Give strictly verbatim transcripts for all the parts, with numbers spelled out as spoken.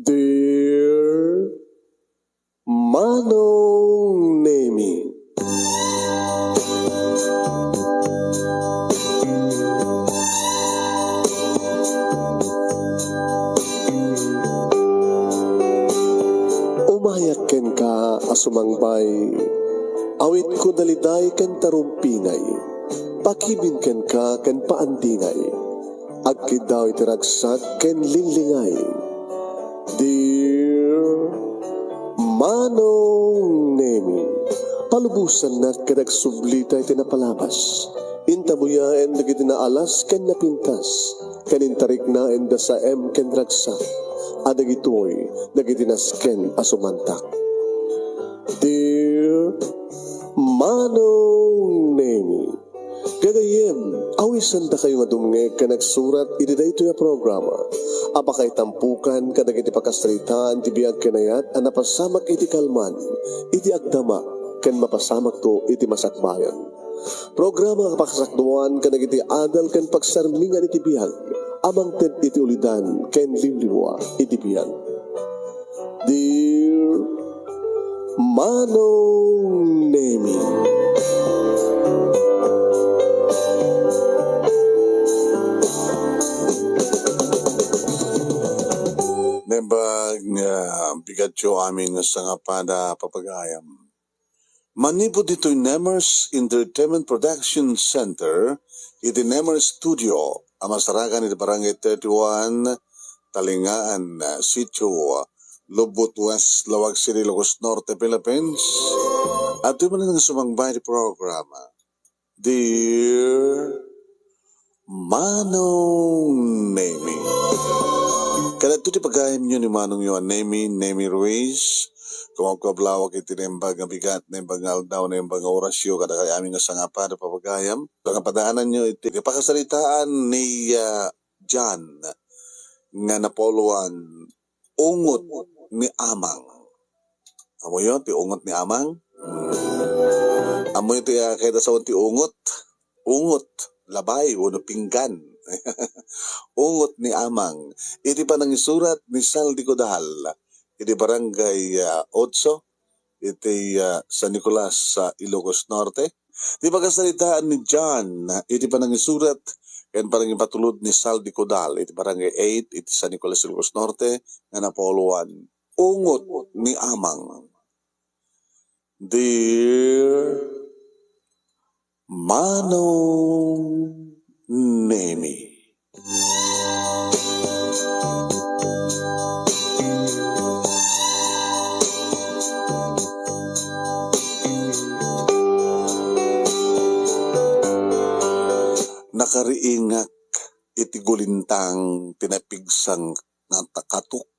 Dear Manong Nemi. Umayak kenka a sumangbay, awitko daliday ken tarumpingay, pakibin kenka ken paandingay. Agkiddaw iti ragsak ken linglingay. Dear Manong Nemi, palubosannak ket agsublita iti napalabas. Intabuyaen dagiti naalas ken napintas, ken intariknaen da saem ken ragsak, a dagitoy dagiti nasken a sumantak. Dear Manong Nemi, gagayyem, awisandakayo nga dumngeg ken agsurat iti daytoy a programa a pakaitampukan kadagiti pakasaritaan ti biag ken ayat a napasamak iti kalman, iti agdama, ken mapasamakto iti masakbayan. Programa a pakasakduan kadagiti adal ken pagsarmingan iti biag a mangted iti ulidan ken liwliwa iti biag. Dear Manong Nemi. Naimbag nga bigatyo amin nga sangapada, papagayam. Manipud ditoy Nemers Entertainment Production Center, iti Nemers Studio, a masarakan iti Barangay thirty-one, Talingaan, Sitio Lubot West, Laoag City, Ilocos Norte, Philippines. Adtoy manen nga sumangbay ti programa, Dear Manong Nemi. Kadagitoy ti pagayamyo ni manongyo a Nemi, Nemi Ruiz. Kumakablaawak iti naimbag nga bigat, naimbag nga aldaw, naimbag nga orasyo, kadakayo amin nga sangapada, papagayam. Pangapadaananyo iti pakasaritaan ni, ah, John nga napauluan, Ungot ni Amang. Ammoyo ti ungot ni Amang? Ammoyo ti, ah, kayat a sawen ti ungot? Ungot, labay, wenno pinggan. Ungot ni Amang. Iti panangisurat ni Saldi Codal, iti Barangay, ah, Otso, iti, ah, San Nicolas, sa Ilocos Norte. Ti pakasaritaan ni John iti panangisurat ken panangipatulod ni Saldi Codal iti Barangay eight iti San Nicolas, Ilocos Norte, nga napauluan, Ungot ni Amang. Dear Manong Nemi. Nakariingak iti gulintang ti napigsang nga takatok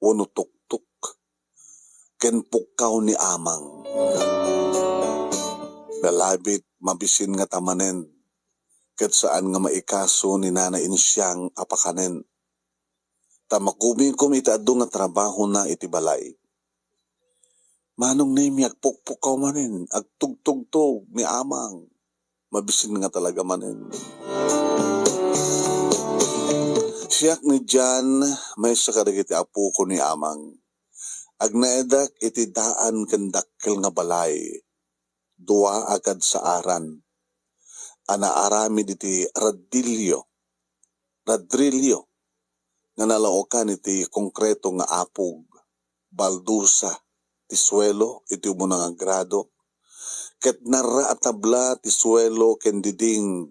wenno tuktok ken pukkaw ni Amang. Nalabit mabisin ngata manen, ket saan nga maikaso ni Nana Insiang a pakanen. Ta makumikom iti adu nga trabahona iti balay. Manong Nemi, agpukpukkaw manen, agtugtugtog ni Amang. Mabisin nga talaga manen. Siak ni John, maysa kadagiti apoko ni Amang. Agnaedak iti daan ken dakkel nga balay, dua a kadsaaran a naaramid iti radrillo, radrillo nga nalaokan iti konkreto nga apog, baldusa ti suelo iti umuna nga grado, ket narra a tabla ti suelo ken diding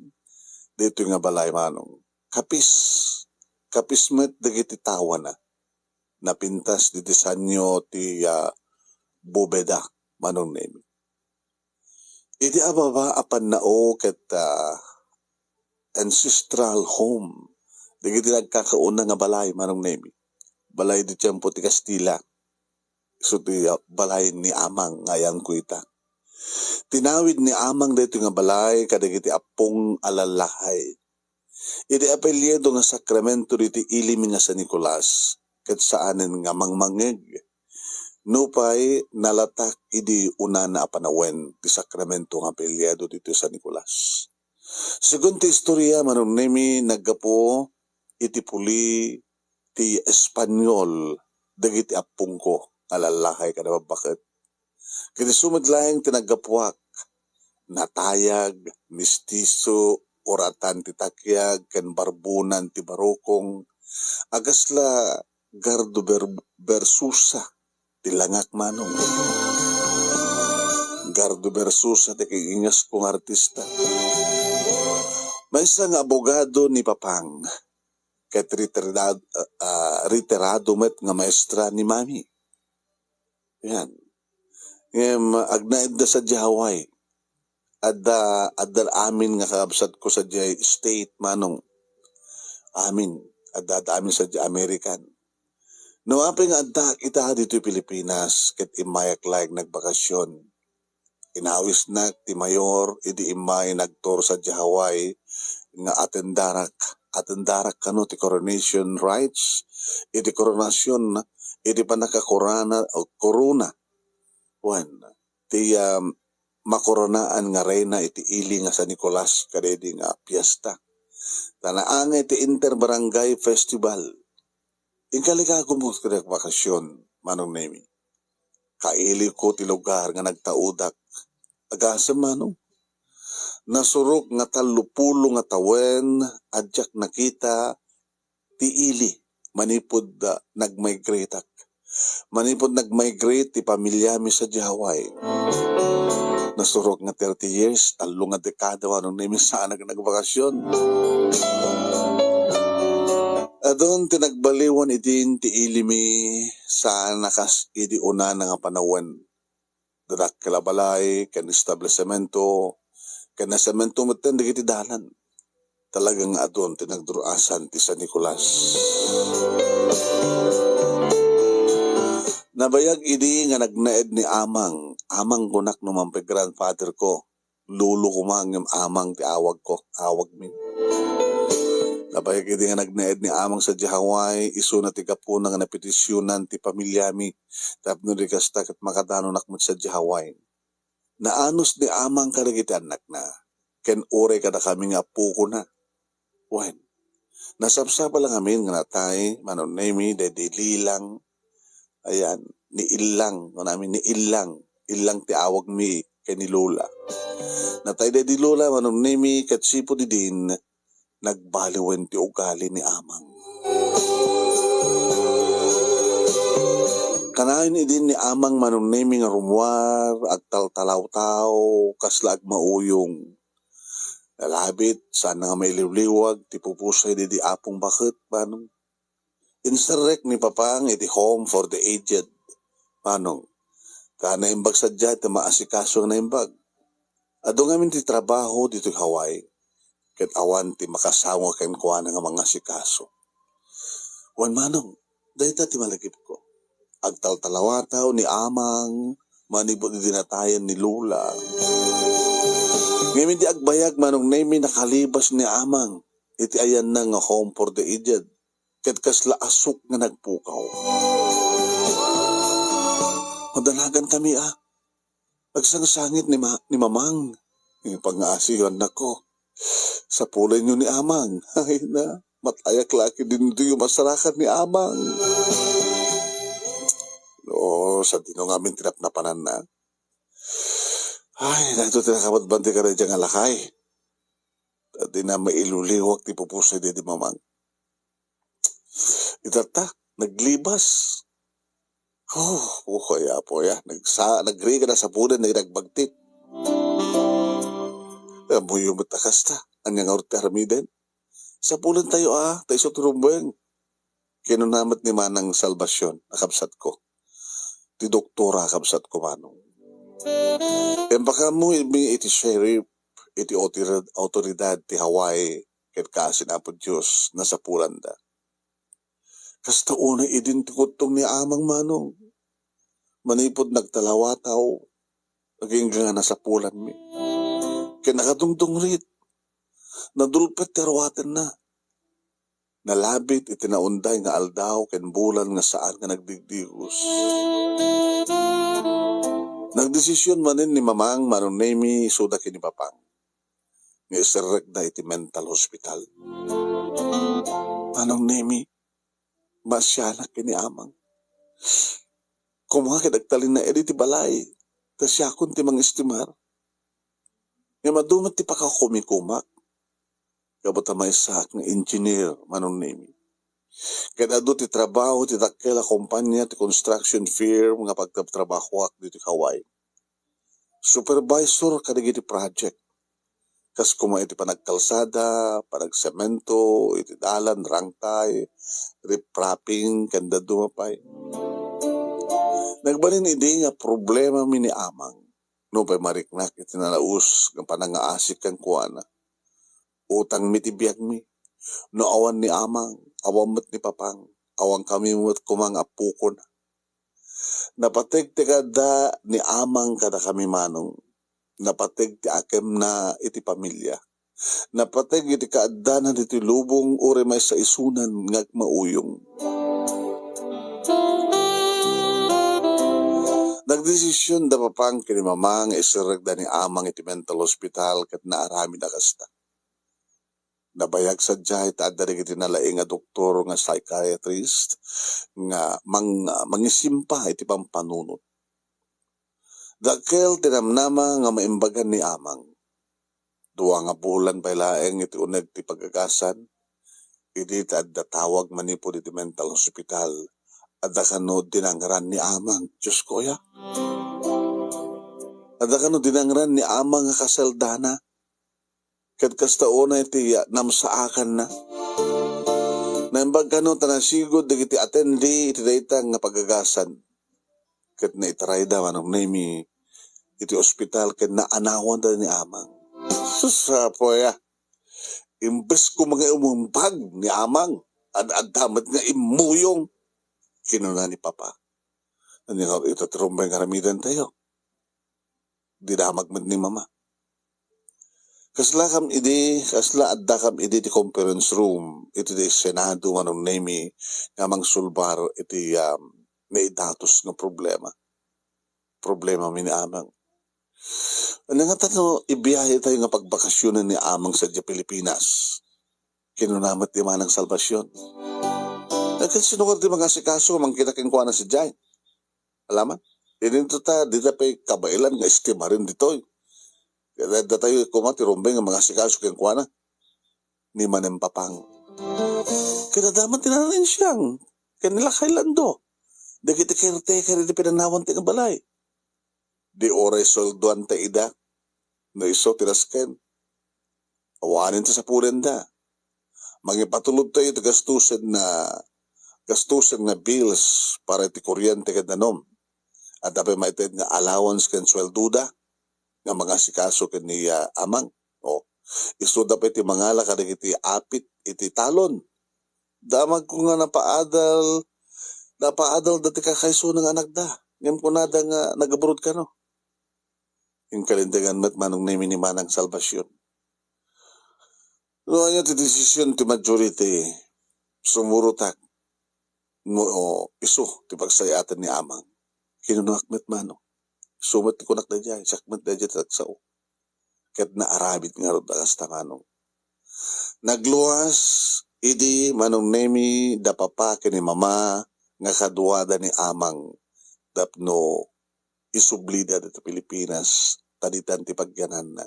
ditoy nga balay, manong. Kapis, kapis met dagiti tawana. Napintas diti sanio ti, ah, bubeda, Manong Nemi. Iti ababa a pannao ket, ah, ancestral home dagiti nagkakauna nga balay, Manong Nemi. Balay ti tiempo ti Kastila. Isu ti, ah, balay ni Amang nga ayanko ita. Tinawid ni Amang daytoy nga balay kadagiti appong a lallahay. Iti apelyido nga Sacramento ditoy ili mi nga San Nicolas, ket saanen nga mangmangngeg. Nupay nalatak idi unana a panawen ti Sacramento nga apelyido ditoy San Nicolas. Segun ti istorya, Manong Nemi, naggapu iti puli ti Espanyol dagiti appongko nga lallakay kada babbaket. Ket isu met laeng ti naggapuak, natayag, mistiso, uratan ti takyag, ken barbonan ti barukong, a kasla Gardo Ber-, Bersosa ti langak, manong. Gardo Bersosa ti king-ingasko nga artista. Maysa nga abogado ni Papang, ket retirad-, ah, retirado met nga maestra ni Mami. Yan. Ngem, agnaedda sadiay Hawaii. Adda, adda amin nga kakabsatko sadiay state, manong. Amin. Adda, adda amin sadiay American. No apay nga adda ita ditoy Pilipinas, ket immayak laeng nagbakasyon. Inawisnak ti mayor idi immay nagtur sadiay Hawaii nga atendarak, atendarak kano ti coronation rites, iti koronasyon, iti pannakakorona, korona, wen, ti, um, makoronaan nga reyna iti ili nga San Nicolas kadaydi nga piesta. Ta naangay ti Inter Barangay Festival. Inkalikagum kadi bakasyon, Manong Nemi. Kailiko ti lugar nga nagtaudak. Agasem, manong. Nasurok nga tallopulo nga tawen a diak nakita ti ili manipud, ah, nag-migrateak. Manipud nag-migrate ti pamilyami sadiay Hawaii. Nasurok nga thirty years, tallo nga dekada, Manong Nemi, saanak nagbakasyon. Adun ti nagbaliwan idin ti ilimi, saan a kas idi unana nga panawen. Dadakkel a balay ken establisemento, ken nasemento metten dagiti dalan. Talaga nga adun ti nagdur-asan ti San Nicolas. Nabayag idi nga nagnaed ni Amang, Amang kunak no mangpet grandfather ko. Lolo koma ngem Amang ti awagko, awagmi. Nabayag idi nga nagnaed ni Amang sadiay Hawaii, isuna ti gapuna nga napetisionan ti pamilyami tapno di kasta ket makadanonak met sadiay Hawaii. Naanus ni Amang kadagiti annakna, ken uray kadakami nga appokona. Wen, nasapsapul a ngamin nga natay, Manong Nemi, daydi Lilang, ayan, ni Illang, kunami ni Illang, Illang ti awagmi ken ni Lola. Natay daydi Lola, Manong Nemi, ket sipud idin, nagbaliwen ti ugali ni Amang. Kanayon idin ni Amang, Manong Nemi, nga rummuar, agtaltalawtaw, kasla agmauyong. Nalabit, saan nga mailiwliwag ti pupusay daydi apong baket, manong. Inserrek ni Papang iti home for the aged, manong. Ta naimbag sadiay ti maasikaso nga naimbag. Adu ngamin ti trabaho ditoy Hawaii, ket awan ti makasango kenkuana nga mangasikaso. Wen, manong, dayta ti malagipko. Agtaltalawataw ni Amang manipud idi natayen ni Lola. Ngem idi agbayag, Manong Nemi, nakalibas ni Amang iti ayanna nga home for the aged, ket kasla asuk nga nagpukaw. Madanagan kami, a. Agsangsangit ni ma-, ni Mamang. Ipangngasiwannakko. Sapulenyo ni Amang. Ay na, matayak la ket dinto masarakan ni Amang. No, sadino ngamin ti napnapananna. Ay, daytoy ti nakabatbati kadaydiay nga lakay. Dina mailuliwak ti pupusay daydi Mamang. Itatta, naglibas. Oh, oh, ay, apo, ya. Nagsa-, nagrigat a sapulen, nag-, nagbagtit. Ammoyo met a kasta. Ania ngarud ti aramiden? Sapulentayo a, ta isu ti rumbeng. Kinuna met ni Manang Salvacion a kabsatko. Ti doktora a kabsatko, manong. Imbagam iti sheriff, iti otor-, autoridad ti Hawaii, ket kaasi ni Apo Dios, nasapulanda. Kasta unay idin ti kuttong ni Amang, manong. Manipud nagtalawataw, agingga nga nasapulanmi. Ket nakadungdungrit, nadulpet ti aruatenna. Nalabit iti naunday nga aldaw ken bulan nga saan nga nagdigdigos. Nagdesision manen ni Mamang, Manong Nemi, isuda ken ni Papang nga iserrekda iti mental hospital. Manong Nemi, maasianak ken ni Amang. Kuma ket agtalinaed iti balay, ta siakon ti mangestimar. Ngem adu met ti pakakumikumak. Gapu ta maysaak nga engineer, Manong Nemi. Ket adu ti trabaho ti dakkel a kompania ti construction firm nga pagtrabtrabahoak ditoy Hawaii. Supervisor kadagiti project. Kas kuma iti panagkalsada, panagsemento, iti dalan, rangtay, riprapping, ken dadduma pay. Nagbalin idi nga problemami ni Amang. Nupay mariknak iti nalaus nga panangaasik kenkuana. Utangmi ti biagmi. No awan ni Amang, awan met ni Papang, awankami met koma nga appokona. Napateg ti kaadda ni Amang kadakami, Manong. Napateg ti akemna iti pamilia. Napateg iti kaaddana ditoy lubong uray maysa isunan nga agmauyong. Nagdesision da Papang ken ni Mama nga iserrekda ni Amang iti mental hospital ket naaramid a kasta. Nabayag sadiay ta adda dagiti nalaing a doktor nga psychiatrist nga mang-, mangisimpa iti pampanunot. Dakkel ti namnama nga maimbagan ni Amang. Dua nga bulan pay laeng iti uneg ti pagagasan, idi ta adda tawag manipud iti mental hospital. Adda kano dinangran ni Amang. Diyos ko, ya. Adda kano dinangran ni Amang nga kaseldana. Ket kasta unay ti namsaakanna. Naimbag kano ta nasigud dagiti atendi iti dayta nga pagagasan. Ket naitarayda, Manong Nemi, iti ospital ket naanawanda ni Amang. Sus, apo, ya. Imbes ko nga imumbag ni Amang, ad-adda met nga immuyong, kinuna ni Papa. Ania nga ita ti rumbeng nga aramidentayo? Dinamag met ni Mama. Kasla kam idi, kasla adda kam idi ti conference room iti di Senado, Manong Nemi, nga mangsulbar iti, um, naidatos nga problema. Problemami ni Amang. Ania ngata no ibiyahe tayo nga pagbakasionan ni Amang sadiay Pilipinas? Kinuna met ni Manang Salvacion. Ket sino nga ti mangasikaso nga mangkita kenkuana sadiay? Alaman, idinto ta, dita pay kabaelan nga estimaren ditoy. Ket adda tayo koma ti rumbeng nga mangasikaso kenkuana. Ni Manang Papang. Ket adda met ti nanang Insiang, ken ni Lakay Lando. Dagiti caretaker iti pinanawan ti nga balay. Di uray sueldoan ta ida, no isu ti nasken. Awanen ti sapulenda. Mangipatulod tayo iti gastusen na, gastusen na bills para iti kuryente ken danum. Adda pay maited nga allowance ken sueldoda nga mangasikaso ken ni, ah, Amang. O, isuda pay ti mangala kadagiti apit iti talon. Damagko nga napaadal, napaadal dati kakaysona nga anakda. Ngem kunada nga nag-abroad kano. Inkalintegan met Manong Nemi ni Manang Salvacion. No ania ti desisyon ti majority, sumurotak no isu ti pagsay-atan ni Amang. Kinunak met Manong. Isu met ti kunak daydiay, siak met daydiay ti nagsao. Ket naaramid ngarud a kasta Manong. Nagluas idi Manong Nemi da Papa ken ni Mama nga kaduada ni Amang tapno isublida dita Pilipinas ta ditan ti pagyananna.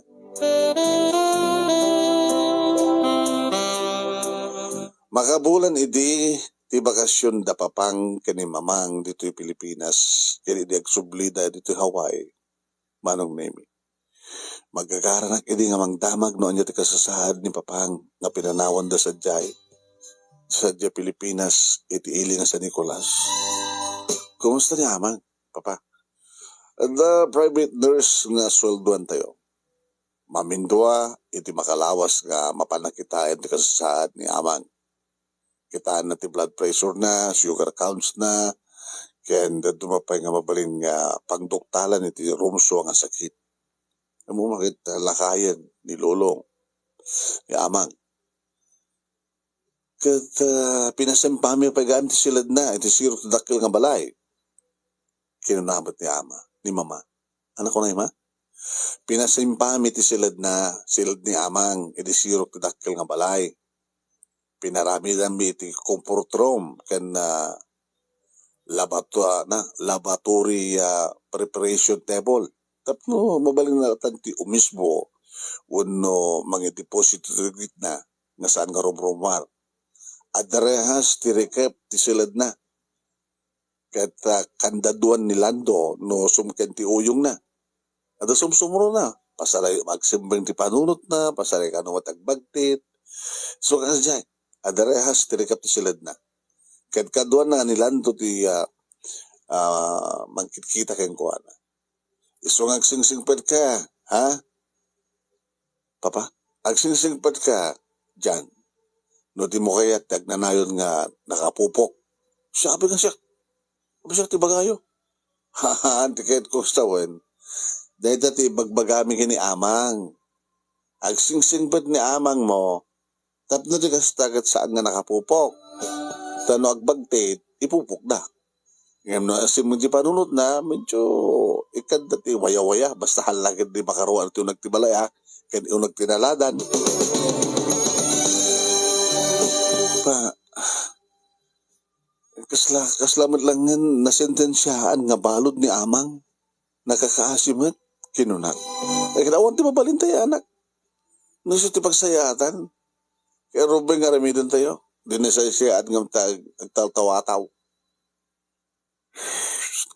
Makabulan idi ti bakasion da Papang ken ni Mamang ditoy Pilipinas, ken idi agsublida ditoy Hawaii, Manong Nemi. Magagaranak idi nga mangdamag no ania ti kasasaad ni Papang nga pinanawanda sadiay, sadiay Pilipinas iti ili nga San Nicolas. Kumusta ni Amang, Papa? Adda private nurse nga sueldoan tayo. Mamindua iti makalawas nga mapan a kitaen ti kasasaad ni Amang. Kitaenna ti blood pressure na, sugar counts na, ken dadduma pay nga mabalin nga pangduktalan iti rumsua nga sakit. Ammo met, ah, lakayen ni Lolong, ni Amang. Ket, ah, pinasempami pay gayam ti siledna iti sirok ti dakkel nga balay. Kinuna met ni Ama, ni Mama. Ania kunay, Ma? Pinasempami ti siledna, siled ni Amang, iti sirok ti dakkel nga balay. Pinaramidanmi iti comfort room ken, ah, labato-, na, laboratory, ah, preparation table. Tapno mabalinna latta ti umisbo wenno mangideposito ti gitna nga saan nga rumrumar. Adda rehas ti rikep ti siledna. Ket, ah, kanda duan ni Lando no sumken ti uyongna. Adda sumsumrona, pasaray agsembeng ti panunotna, pasaray kano met agbagtit. So, kasdiay, adda rehas ti rikep ti siledna. Ket kaduana nga ni Lando ti, ah, ah, mangkitkita kenkuana. Isu nga agsingsingpet ka, ha? Papa, agsingsingpet ka, Jan. No di mo kayat ti agnanayon nga nakapupok. Siya, abi nga siak. Abi siak ti bagayo. Haan, ti kayat ko sawen. Dayta ti ibagbagami ken ni Amang. Agsingsingpet ni Amang mo, tapno di kasta ket saan nga nakapupok. Ta no agbagtit, ipupokda. Ngem no asim ti panunotna, medyo ikadda ti wayawaya, basta hallak di makaruan ti unag ti balay, ah, ken unag ti naladan. Pa, kasla, kasla met laengen nasentensiaan nga balud ni Amang. Nakakaasi met, kinunak. Ay, kinawan ti mabalin tayo, anak. No isu ti pagsayaatan, kay Ruben nga aramiden tayo. Di na saysayaat ngem ta agtaltawataw.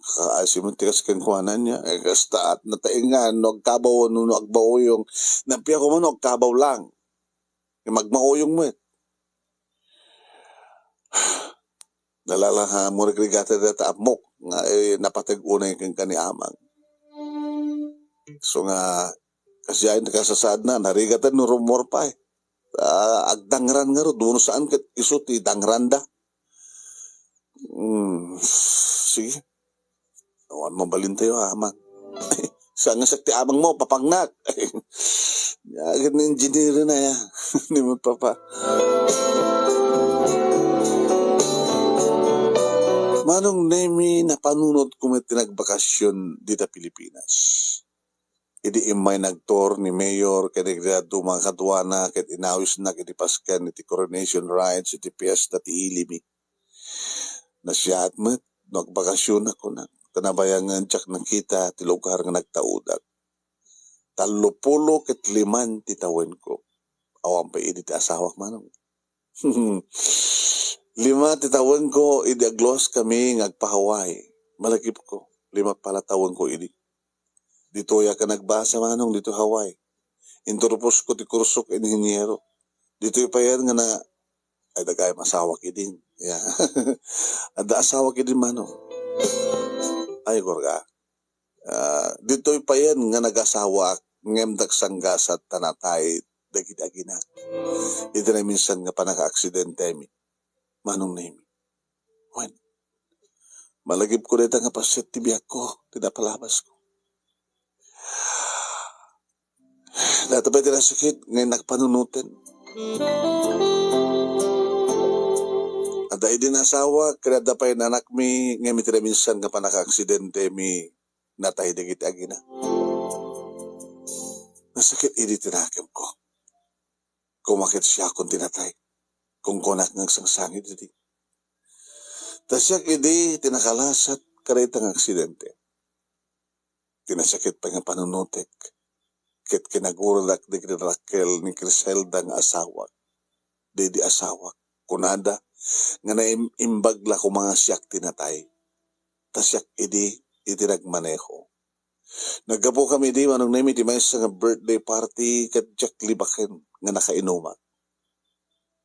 Kakaasi met ti kas kenkuana niya. Eh, kasta at nataingan, no agkabaw, no, no agbauyong. Napiako man, no agkabaw lang. Eh, magmauyong met. Nalala nga, murigrigaten dayta ammok nga, eh, napateg unay kenka ni Amang. So nga, kasdiay ti kasasaadna, narigaten no rummuar pay. Ah, agdangran ngarud, wenno saan ket isu ti dangranda. Hmm, sige. Awan mabalin tayo, Amang. Saan nga siak ti amang mo, papangnak. Agad na engineer na ya. Ni mo, Papa. Manong Nemi, napanunot ko met ti nagbakasyon dita Pilipinas. Idi immay nagtour ni Mayor ken ni Graduma kaduana ket inawisnak iti pasken iti coronation rites iti Piesta ti Ilimi. Nasiaat met no agbakasyonak, kunak, ta nabayangen diak nakita ti lugar nga nagtaudak. Tallopulo ket liman ti tawenko. Awan pay idi ti asawak, manong. Lima ti tawenko idi agluaskami nga agpa-Hawaii. Malagipko, lima pala tawenko idi. Ditoyak a nagbasa, manong, ditoy Hawaii. Inturposko ti kursok inhiniero. Ditoy payen nga na-, ay, dagay masawak idin. Ya. Adda asawak idin, manong. Ay, gorga. Ah, ditoy payen nga nagasawaak, ngem dagsanggasat ta natay dagiti aginak. Iti naminsan nga pannakaaksidentemi, Manong Nemi. Wen, malagipko dayta nga paset ti biagko, ti napalabasko. Dayta pay ti nasakit nga innak panunoten. Adda idin asawa, ken adda pay anakmi, ngem iti naminsan nga pannakaaksidentemi, natay dagiti agina. Nasakit idi ti nakemko. Koma ket siakon ti natay. Kunkunak nga agsangsangit idi. Ta siak idi ti nakalasat kadayta nga aksidente. Ti nasakit pay nga panunotek, ket kinaguradak dagiti dakkel ni Criselda nga asawak. Daydi asawak, kunada nga naim-, imbag la koma nga siak ti natay. Ta siak idi iti nagmaneho. Naggapukami idi, Manong Nemi, iti maysa nga birthday party ket diak libaken nga nakainumak.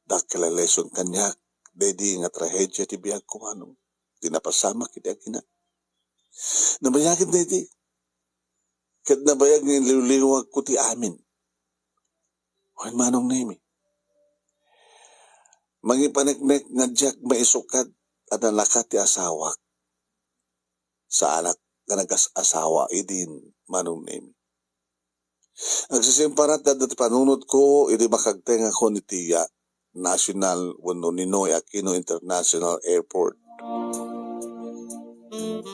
Dakkel a lesson kaniak daydi nga trahedia ti biagko, Manong, ti napasamak iti agina. Nabayagen daydi. Ket nabayag nga inliwliwagko ti amin. Wen, Manong Nemi, mangipaneknek nga diak maisukad a nalaka ti asawak. Saanak nga nagas-asawa idin, Manong Nemi. Agsisimparat ti adda ti panunotko idi makagtengakon iti, ah, National wenno Ninoy Aquino International Airport.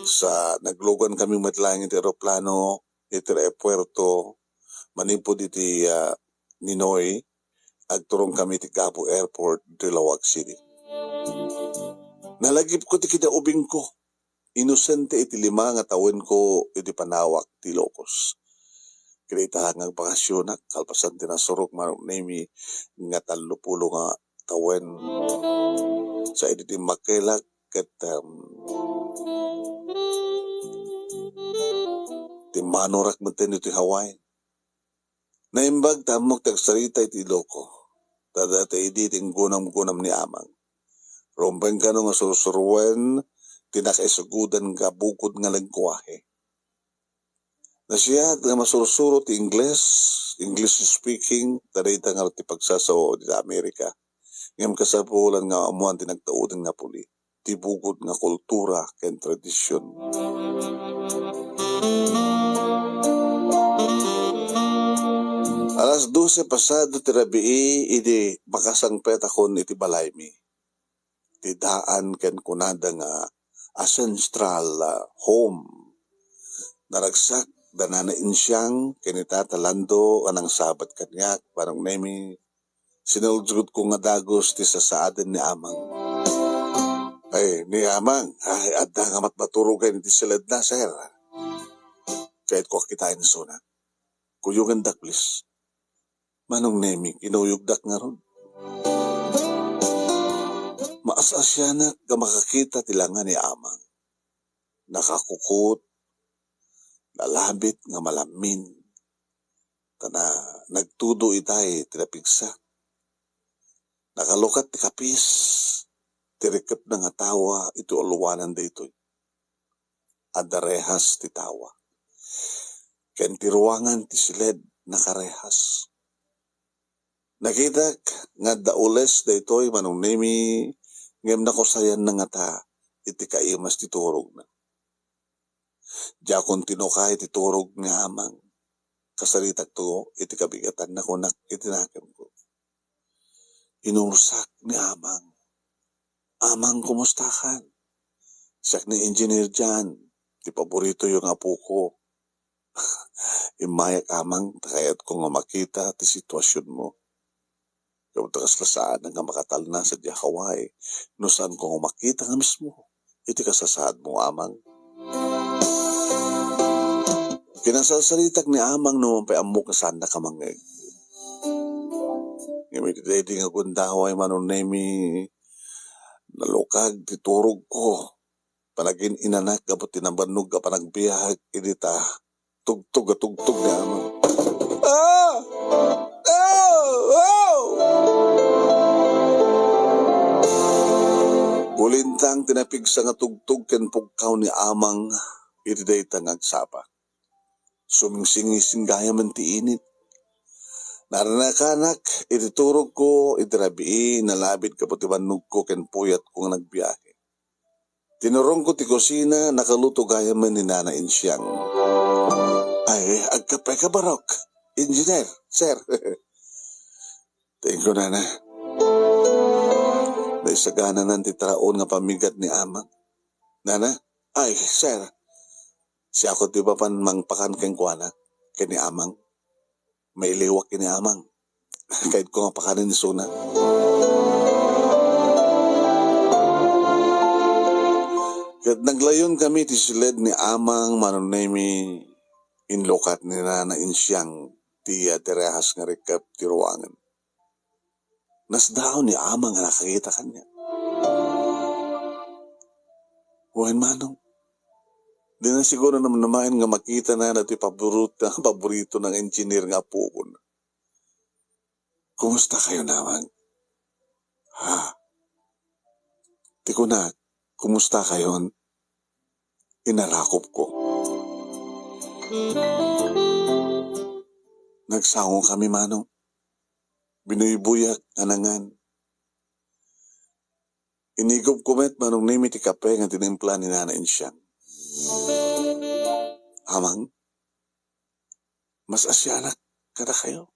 Sa naglugankami met laeng iti eroplano iti aeropuerto manipud iti, ah, Ninoy, agturongkami iti Gabo Airport iti Laoag City. Nalagipko ti kinaubingko. inosente iti lima nga tawenko idi panawak ti Ilocos. Ket ita nga agbakasionak, kalpasan ti nasurok manok Nemi nga tallopulo nga tawen. Sa idi timmakkelak ket, em, timmanurak metten iti Hawaii. Naimbag ta ammok ti agsarita iti Iloco. Ta dayta idi ti inggunam-gunam ni Amang. Rumbeng kano nga sursuroen ti nakaisugodan nga bukod nga lengguahe. Nasiat nga masursuro ti Ingles, English speaking, ta dayta ngarud ti pagsasao dita Amerika. Ngem kasapulan nga ammoan ti nagtaudan nga puli, ti bukod nga kultura ken tradision. Alas dose pasado ti rabii idi makasangpetakon iti balaymi. Ti daan ken kunada nga ancestral, ah, home. Naragsak da Nana Insiang ken ni Tata Lando a nangsabat kaniak, Manong Nemi, sinulsodko nga dagus ti sasaaden ni Amang. Ay, ni Amang, ay, adda nga matmaturog iti siledna, sir. Kayatko a kitaen isuna. Kuyogendak, please. Manong Nemi, kinuyogdak ngarud. Maas-asianak nga makakita ti langa ni Amang. Nakakukot, nalabit nga malammin. Ta na, nagtudo itay ti napigsa. Nakalukat ti kapis, ti rikepna nga tawa iti uluanan daytoy. Adda rehas ti tawa. Ken ti ruangan ti siled nakarehas. Nakitak nga adda ules daytoy Manong Nemi, ngem nakusayanna ngata iti kaimas ti turogna. Diakon tinukay ti turog ni Amang. Kasaritakto iti kabigatanna kunak iti nakemko. Inursak ni Amang. "Amang, kumustakan? Siak ni Engineer John, ti paboritoyo nga apoko." "Immayak, Amang, ta kayatko nga makita ti situasionmo. Gapu ta kasla saanak nga makatalna sadiay Hawaii no saanko nga makita nga mismo iti kasasaadmo, Amang." Kinasasaritak ni Amang no mapay ammok nga saannak a mangngeg. Ngem iti daydi nga gundaway, Manong Nemi, nalukag ti turogko. Panagin-inanak gapu ti nabannog a panagbiag idi ta tugtog a tugtog ni Amang. Ah! Ah! Ah! Gulintang ti napigsa nga tugtog ken pugkaw ni Amang iti dayta nga agsapa. Sumingsingising gayamen ti init. Narnakanak iti turogko iti rabii, nalabit gapu ti bannogko ken puyatko nga nagbiahe. Tinurongko ti kusina, nakaluto gayamen ni Nana Insiang. "Ay, agkape ka, Barok? Engineer, sir." Thank you, Nana. Naisagananan ti taraon nga pammigat ni Amang. "Nana, ay, sir, siakon ti mapan mangpakan kenkuana, ken ni Amang." Mailiwak ken ni Amang. Kayatko nga pakanen isuna. Ket naglayonkami ti siled ni Amang, Manong Nemi, inlukat ni Nana Insiang ti, ah, ti rehas nga rikep ti ruangan. Nasdaaw ni Amang a nakakita kaniak. Wen, Manong, dina siguro namnamaen nga makitana daytoy paborito, paborito nga engineer nga apokon. "Kumusta kayon, Amang?" "Ha?" Ti kunak, "Kumusta kayon?" Inarakopko. Nagsangokami, Manong. Binuybuyak nga nangan. Inigopko met, Manong Nemi, ti kape nga tinimpla ni Nana Insiang. "Amang, mas-asianak kadakayo."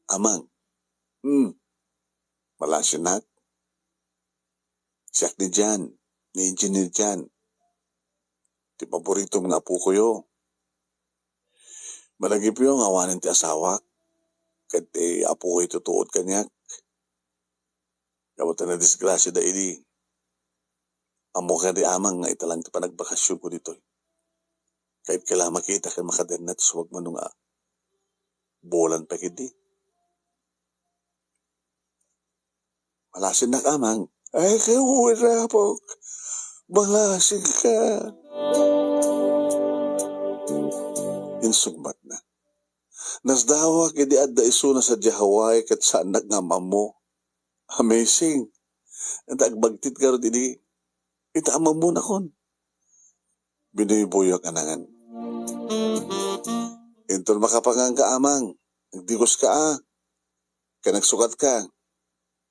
"Amang." "Hmm. Malasinak. Siak ni Jan, ni Engineer Jan. Ti paboritom nga apokoyo. Malagipyo nga awanen ti asawak, ket ti apokoy tutuod kaniak. Gapu ta nadisgrasiada idi. Ammok kadi, Amang, nga ita lang ti panagbakasionko ditoy. Kayatko la makita ken makadenna ti suag mano nga bulan pay ketdi. Malasinnak, Amang. Ay, kay wen, Apok. Malasinka. Insungbatna. Nasdawak idi adda isuna sadiay Hawaii ket saannak nga am-ammo. Amazing. Ita agbagtit ngarud idi, ita am-ammon akon. Binuybuyoak a nangan. Inton makapanganka, Amang, agdigoska a, ken agsukatka,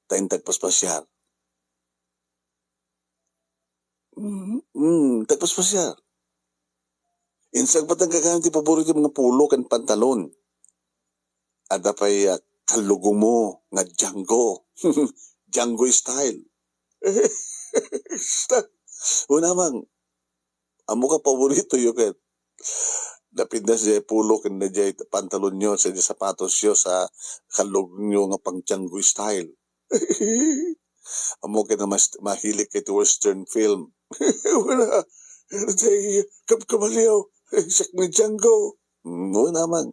ta inta agpaspasiar. Mm, mm, ta agpaspasiar. Insan patangkakan ti paborito nga polo ken pantalon. Adda pay, ah, kallugomo nga Django. Django style. Wen, Amang, ammoka paboritoyo ket napintas diay polo ken diay pantalonyo, sa diay sapatosyo, sa kallugomyo nga pang Django style. Ammok ket mas mahilig iti western film. Wala. Ano tayo? Kab-, kabaliw. Siak ni Django. Mm, oo naman.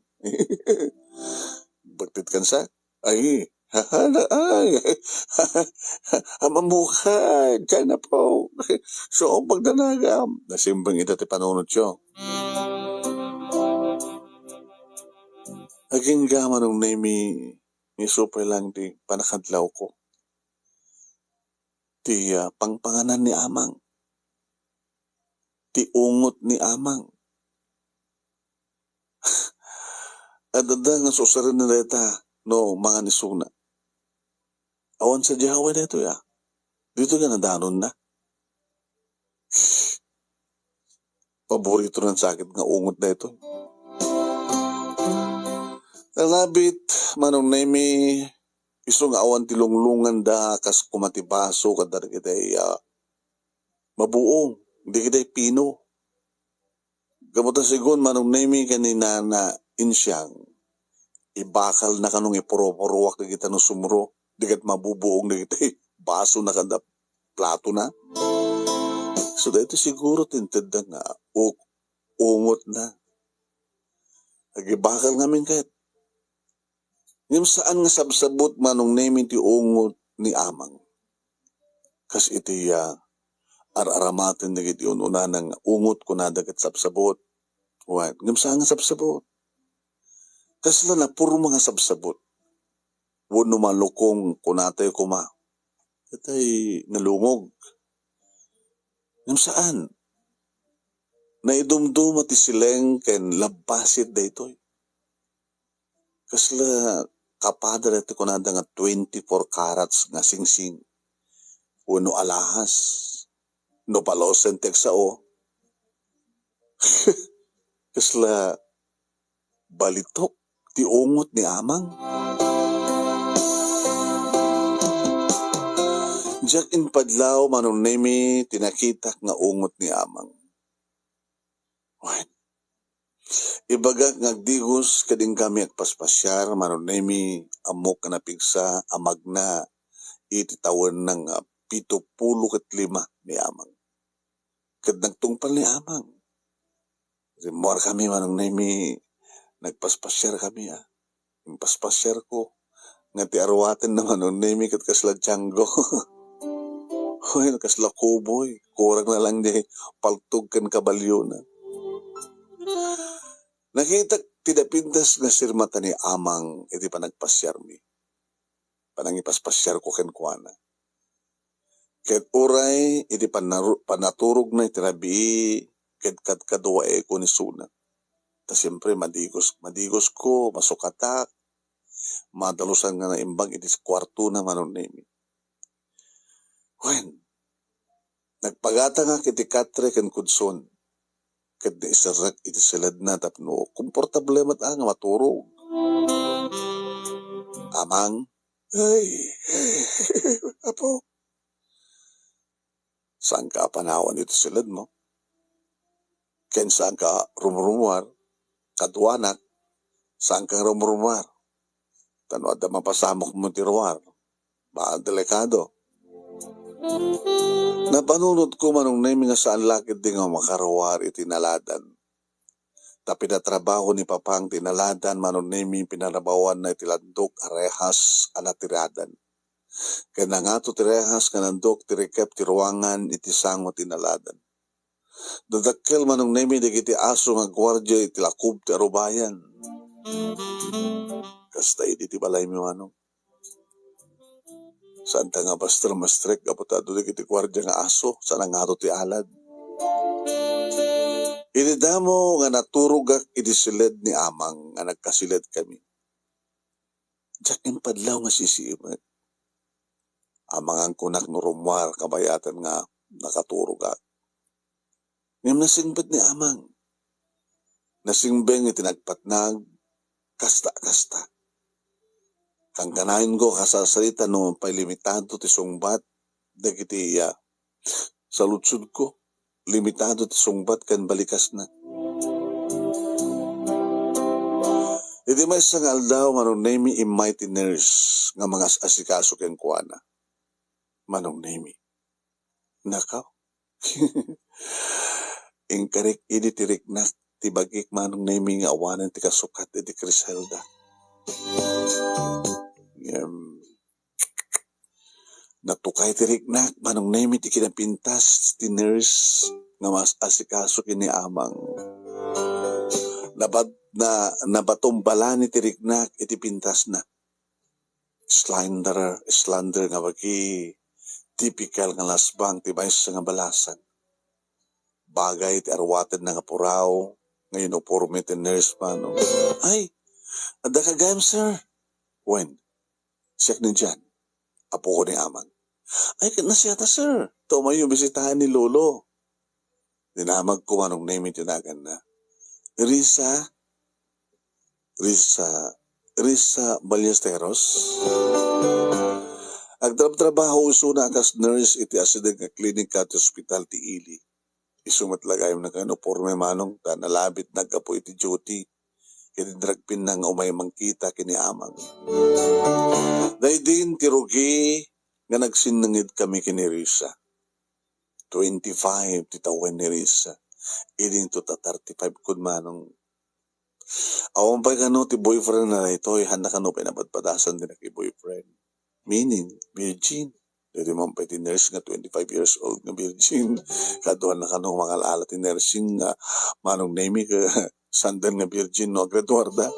Bagtit kan sa? Ay, hala, ay. Amamukha, diyan na po. So, ang pagdanagam. Nasimbang ita ti panunot siya. Agingga Manong Nemi, isu pay lang ti panakadlaw ko. Ti, ah, pangpanganan ni Amang. Ti ungot ni Amang. Adda nga susarenna dayta no mangan isuna. Awan sa diay Hawaii daytoy, ah. Dito nga nadanonna. Paborito nan sakit nga ungot daytoy. Nalabit, Manong Nemi, isu nga awan ti lunglunganda kas kuma ti baso kadagiti, ah, mabuong, dagiti pino. Gapu ta sigun, Manong Nemi, ken ni Nana Insiang, ibakalna kano nga ipurupuruak dagita no sumro, di ket mabubuong dagiti basona ken da platona. So, daytoy siguro ti intedda nga u-, ungotna. Agibakal ngamin ket. Ngem saan nga sabsabot, Manong Nemi, ti ungot ni Amang. Kas iti, ah, ar-aramaten dagiti un-unana nga ungot kunada ket sabsabot. Wen, ngem saan nga sabsabot. Kasla napurma nga sabsabot. Wenno malukong kunatayo koma. Itay nalungog. Ngem saan. Naidumduma ti sileng ken labbasit daytoy. Kasla kapada daytoy kunada nga twenty-four carats nga singsing wenno alahas. No palusen ti agsao. Kasla balitok ti ungot ni Amang. Diak impadlaw, Manong Nemi, ti nakitak nga ungot ni Amang. Wen, ibagak nga agdigos ket inkami agpaspasiar, Manong Nemi, ammok nga napigsa a magna iti tawenna nga pito pulo ket lima ni Amang. Ket nagtungpal ni Amang. Rimmuarkami, Manong Nemi, nagpaspasiarkami, ah. Impaspasiarko. Nga ti aruaten na, Manong Nemi, ket kasla Django. Hoy, kasla cowboy. Kurang na lang diay paltog ken kabaliona. Nakitak ti napintas nga sirmata ni Amang iti panagpasiarmi. Panangipaspasiarko kenkuana. Ket uray iti panaru-, panaturogna iti rabii, ket kadkaduaeko ni isuna. Ta siempre, madigos, madigosko, masukatak, madalusan nga naimbag iti kuartona, Manong Nemi. Wen, nagpagatangak iti katre ken kudson, ket naiserrek iti siledna tapno komportable met a nga maturog. Amang, ay, apo, saanka a panawan iti siledmo? Ken saanka rumrumuar? Kaduanak, saanka rumrumuar? Ta no adda mapasamokmo ti ruar, baka delikado. Panunotko, Manong Nemi, nga saan la ketdi nga makaruar iti inaladan. Ta pinatrabaho ni Papang ti inaladan, Manong Nemi, pinarabawanna iti landok a rehas a natiradan. Ket nangato ti rehas nga nandok ti rikep ti ruangan iti sango ti inaladan. Dadakkel, Manong Nemi, dagiti aso nga guardia iti lakob ti arubayan. Kasta idi ti balaymi, Manong. Saanta nga master-mastrek gapu ta adu dagiti guardia nga aso, saan a ngato ti alad. Idi damo nga naturogak idi siled ni Amang nga nagkasiled kami. Diak impadlaw nga sisiimek. Amangan kunak no rummuar kabayatan nga nakaturogak. Ngem nasingbet ni Amang. Nasingbeng iti nagpatnag, kasta, kasta. Kankanayon ko, kasarsarita no pay limitado ti sungbat dagiti iya. Saludsodko, limitado ti sungbat ken balikasna. Iti maysa nga aldaw, Manong Nemi, immay ti nurse nga mangas-asikaso kenkuana. Manong Nemi. Nakaw. Inkarik idi ti riknak ti bagik, Manong Nemi, nga awanen ti kasukat iti Criselda. Ngem, natukay ti riknak, Manong Nemi, ti kinapintas ti nurse nga mangas-asikaso ken ni Amang. Nabat-, na, nabatumbalani ti riknak iti pintasna. Slender, slender nga bagi, tipikal nga lasbang ti maysa nga balasang. Bagay ti aruatenna nga puraw nga uniporme ti nurse, Manong. "Ay, adda ka gayam, sir?" "Wen, siak ni Jan, apoko ni Amang." "Ay, ket nasiata, sir, ta umayyo bisitaen ni Lolo." Dinamagko, Manong Nemi, ti naganna. Risa, Risa, Risa Ballesteros. Agtrabtrabaho isuna a kas nurse iti asideg nga klinika ti ospital ti ili. Isu met la gayam nga uniporme, Manong, ta nalabitna gapu iti duty. Ket inragpinna nga umay mangkita ken ni Amang. Daydin ti rugi nga nagsinnanged kami ken ni Risa. Twenty-five ti tawen ni Risa. Idinto ta thirty-five kun, Manong. Awan pay kano ti boyfriend na daytoy, hanna kano pay napadpadasan ti naki-boyfriend. Meaning, virgin. Daytoy man pay ti nurse nga twenty-five years old nga virgin. Kaduana kano mangal-ala ti nursing nga, Manong Nemi, ket saan nga virgin no agraduarda.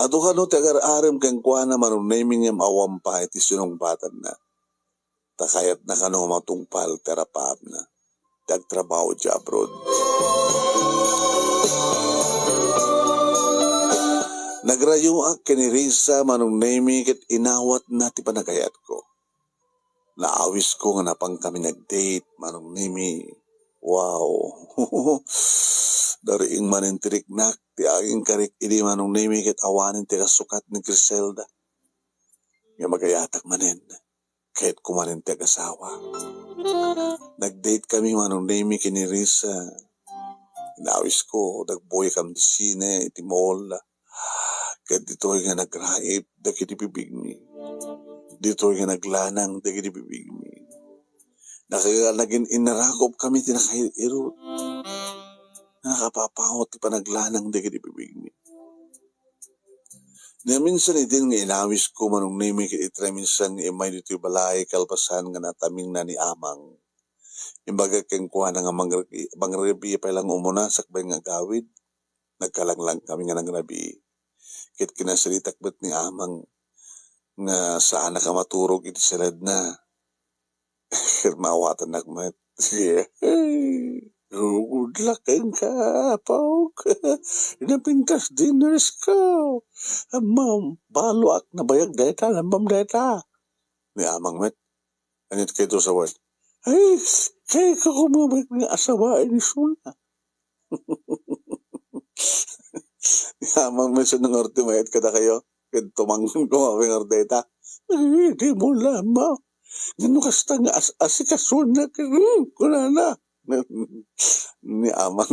Adu kano ti agar-arem kenkuana, Manong Nemi, ngem awan pay ti sinungbatanna. Ta kayatna kano matungpal ti arapaapna ti agtrabaho idiay abroad. Nagrayoak ken ni Risa, Manong Nemi, ket inawatna ti panagayatko. Naawisko nga napan kami nag-date, Manong Nemi. Wow! Nariing manen ti riknak ti agingkarik idi, Manong Nemi, ket awanen ti kasukat ni Criselda. Nga magayatak manen. Kayatko manen ti agasawa. Nag-date kami, Manong Nemi, ken ni Risa. Inawisko, nagbuy kami iti sine, iti mall. Ket ditoy nga nagraip dagiti bibigmi. Ditoy nga naglanang dagiti bibigmi. Naka-, nagin-, inarakop kami ti nakair-irot. Nakapapawot ti panaglanang dagiti bibigmi. Naminsan idin nga inawisko, Manong Nemi, ket iti naminsan nga immay ditoy balay kalpasan nga natamingna ni Amang. Imbagak kenkuana nga mangrag-, mangrabii pay lang umuna sakbay nga agawid. Nagkalanglang kami nga nangrabii. Ket kinasaritak met ni Amang nga saanak a maturog iti siledna. Ket maawatannak met. Sige. Good luck kenka, Apo. Napintas dinners ko. Ammom, baloak, nabayag dayta, ammom dayta. Ni Amang met. Ania ti kayto a sawen? Ay, kayatko koma met nga asawaen isuna. Ni Amang met, sinungor ti mayat kadakayo. Ket tumangtang koma met nga dayta. Ay, dimo la, Ama. Ngem no kasta nga as-, asikasunak, hmm, kunana. Ni Amang.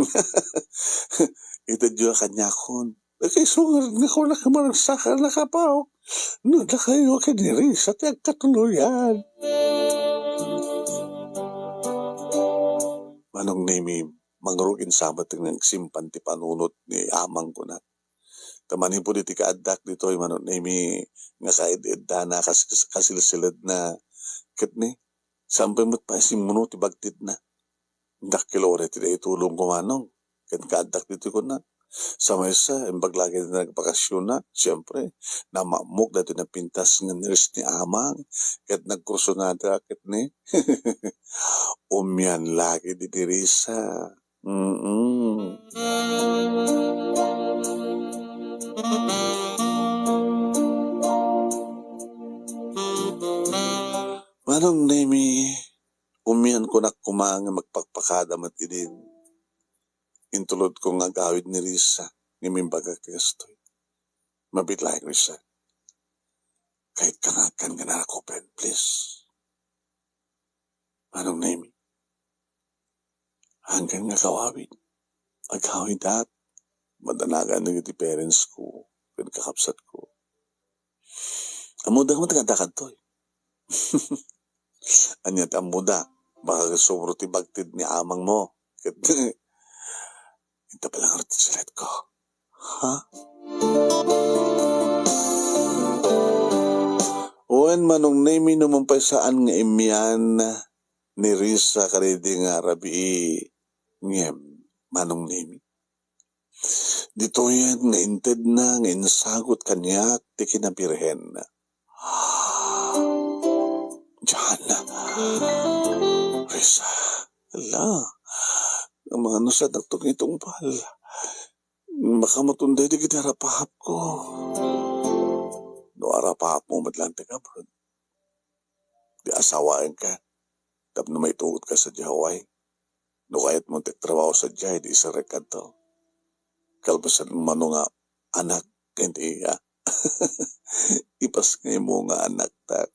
Itedyo kaniakon. Kaisu nga kunak nga maragsakannak, Apo. No, dakayo ken ni Risa ti agkatuloyan. Manong Nemi, mangrugin sa met nga agsimpan ti panunot ni Amang kunak. Ta manipud iti kaaddak ditoy, Manong Nemi, nga kaed-eddana kas-, kas-, kasilsiledna. Ket ni, saan pay met pay simmuno ti bagtitna. Dakkel uray ti naitulongko, Manong. Ken kaaddak ditoy kunak. Sa maysa, imbag lagi ti nagbakasionak, siempre, namammok daytoy napintas nga nurse ni Amang. Ket nagkursunada ket ni, umian lagi di Risa. Mm. Manong Nemi, umian kunak koma nga magpakpakada met idin. Intulodko nga agawid ni Risa, ngem imbagak ti kastoy. Mabiit laeng, Risa. Kayatko nga agkan nga narakupen, please. Manong Nemi, haankan nga agawid. Agawidak. Madanagan dagiti parents ko ken kakabsatko. Ammoda met nga adda kadtoy. Ania ti ammoda? Baka ket sobro ti bagtit ni amangmo. Ket ita pala nga ti siletko. Ha? Wen, Manong Nemi, no man pay saan nga immian ni Risa kadaydi nga rabii, ngem, Manong Nemi, ditoyen nga intedna nga insagut kaniak ti kinabirhen. Diana, Risa, ala, nga manusadakto nga itungpal. Makamatun daydi iti arapahapko. No arapahapmo met laeng ti kabon, di asawaenka tapno maitugot ka sadiay Hawaii. No kayatmo ti agtrabaho sadiay, di isarek kadto. Kalpasan mano nga anak ken ti iya. Ipasngaymo nga anaktak.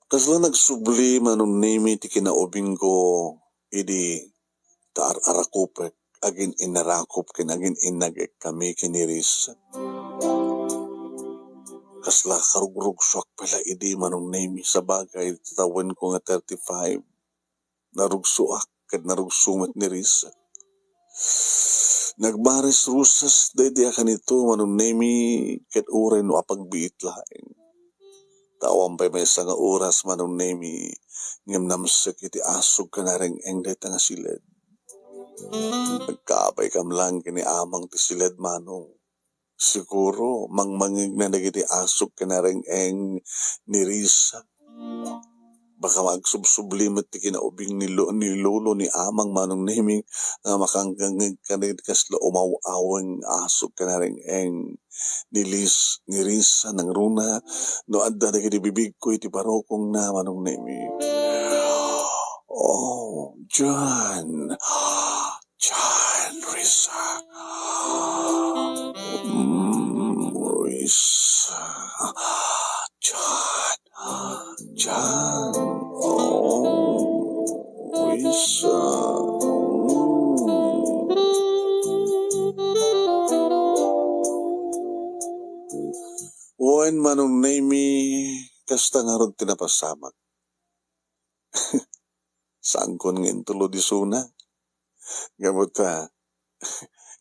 Kasla nagsubli, Manong Nemi, ti kinaubingko idi ta ar-arakupek, agin-inarakup ken agin-inagek kami ken ni Risa. Kasla karugrugsoak pay la idi, Manong Nemi, sabagay ti tawenko nga thirty-five. Narugsoak ket narugso met ni Risa. Nagmares-rusas daydi a kanito, Manong Nemi, ket uray no apagbiit laeng. Ta awan pay maysa nga oras, Manong Nemi, ngem namsek iti asog ken areng-eng dayta nga siled. Nagkaabaykam laeng ken ni amang ti siled, Manong. Siguro, mangmangngegna dagiti asog ken areng-eng ni Risa. Baka maagsubsubli met ti kinaubing ni lo-, ni lolo ni amang, Manong Nemi, nga makangngeg kadagiti kasla umaw-aweng asog ken areng-eng ni Lis-, ni Risa nangruna no adda dagiti bibigko iti barukongna, Manong Nemi. Oh, John. John, Risa. Mm, Risa. John, John. Oh, Risa. Mm. Wen, Manong Nemi, kasta ngarud ti napasamak. Saankon nga intulod isuna. Ngem ta,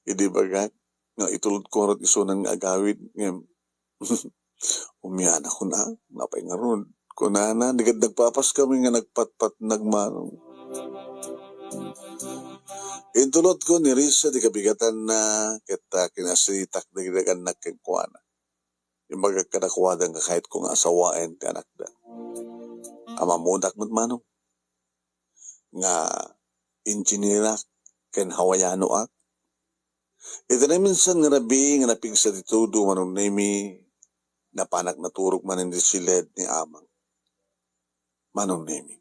idi bagak nga itulodko ngarud isunan nga agawid, ngem, umianakon a, napay ngarud. Kunana, di ket nagpapas kami nga nagpatpatnag, Manong. Intulodko ni Risa ti kabigatanna, ket, ah, kinasitak dagiti annak kenkuana. Imbagak kadakuada nga kayatko nga asawaen ti anakda. Ammodak met, Manong, nga engineerak ken Hawaianoak. Iti naminsan nga rabii nga napigsa ti tudo, Manong Nemi, napanak naturog manen iti siled ni amang. Manong Nemi,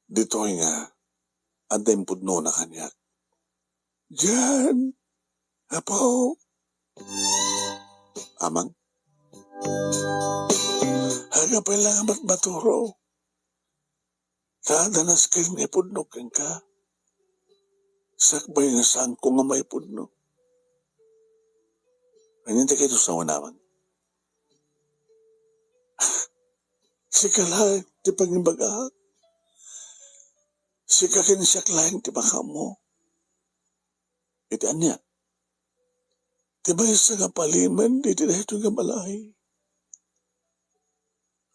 ditoy nga adda impudnona kaniak. Dian, Apo. Amang, haga pay la nga matmaturo. Ta adda nasken nga ipudnok kenka. Sakbay nga saanko nga maipudno. Ania ti kayatmo, asawan, Amang? Sika laeng ti pangibagaak. Sika ken siak laeng ti makaammo. Iti ania? Ti maysa nga palimed iti daytoy nga balay.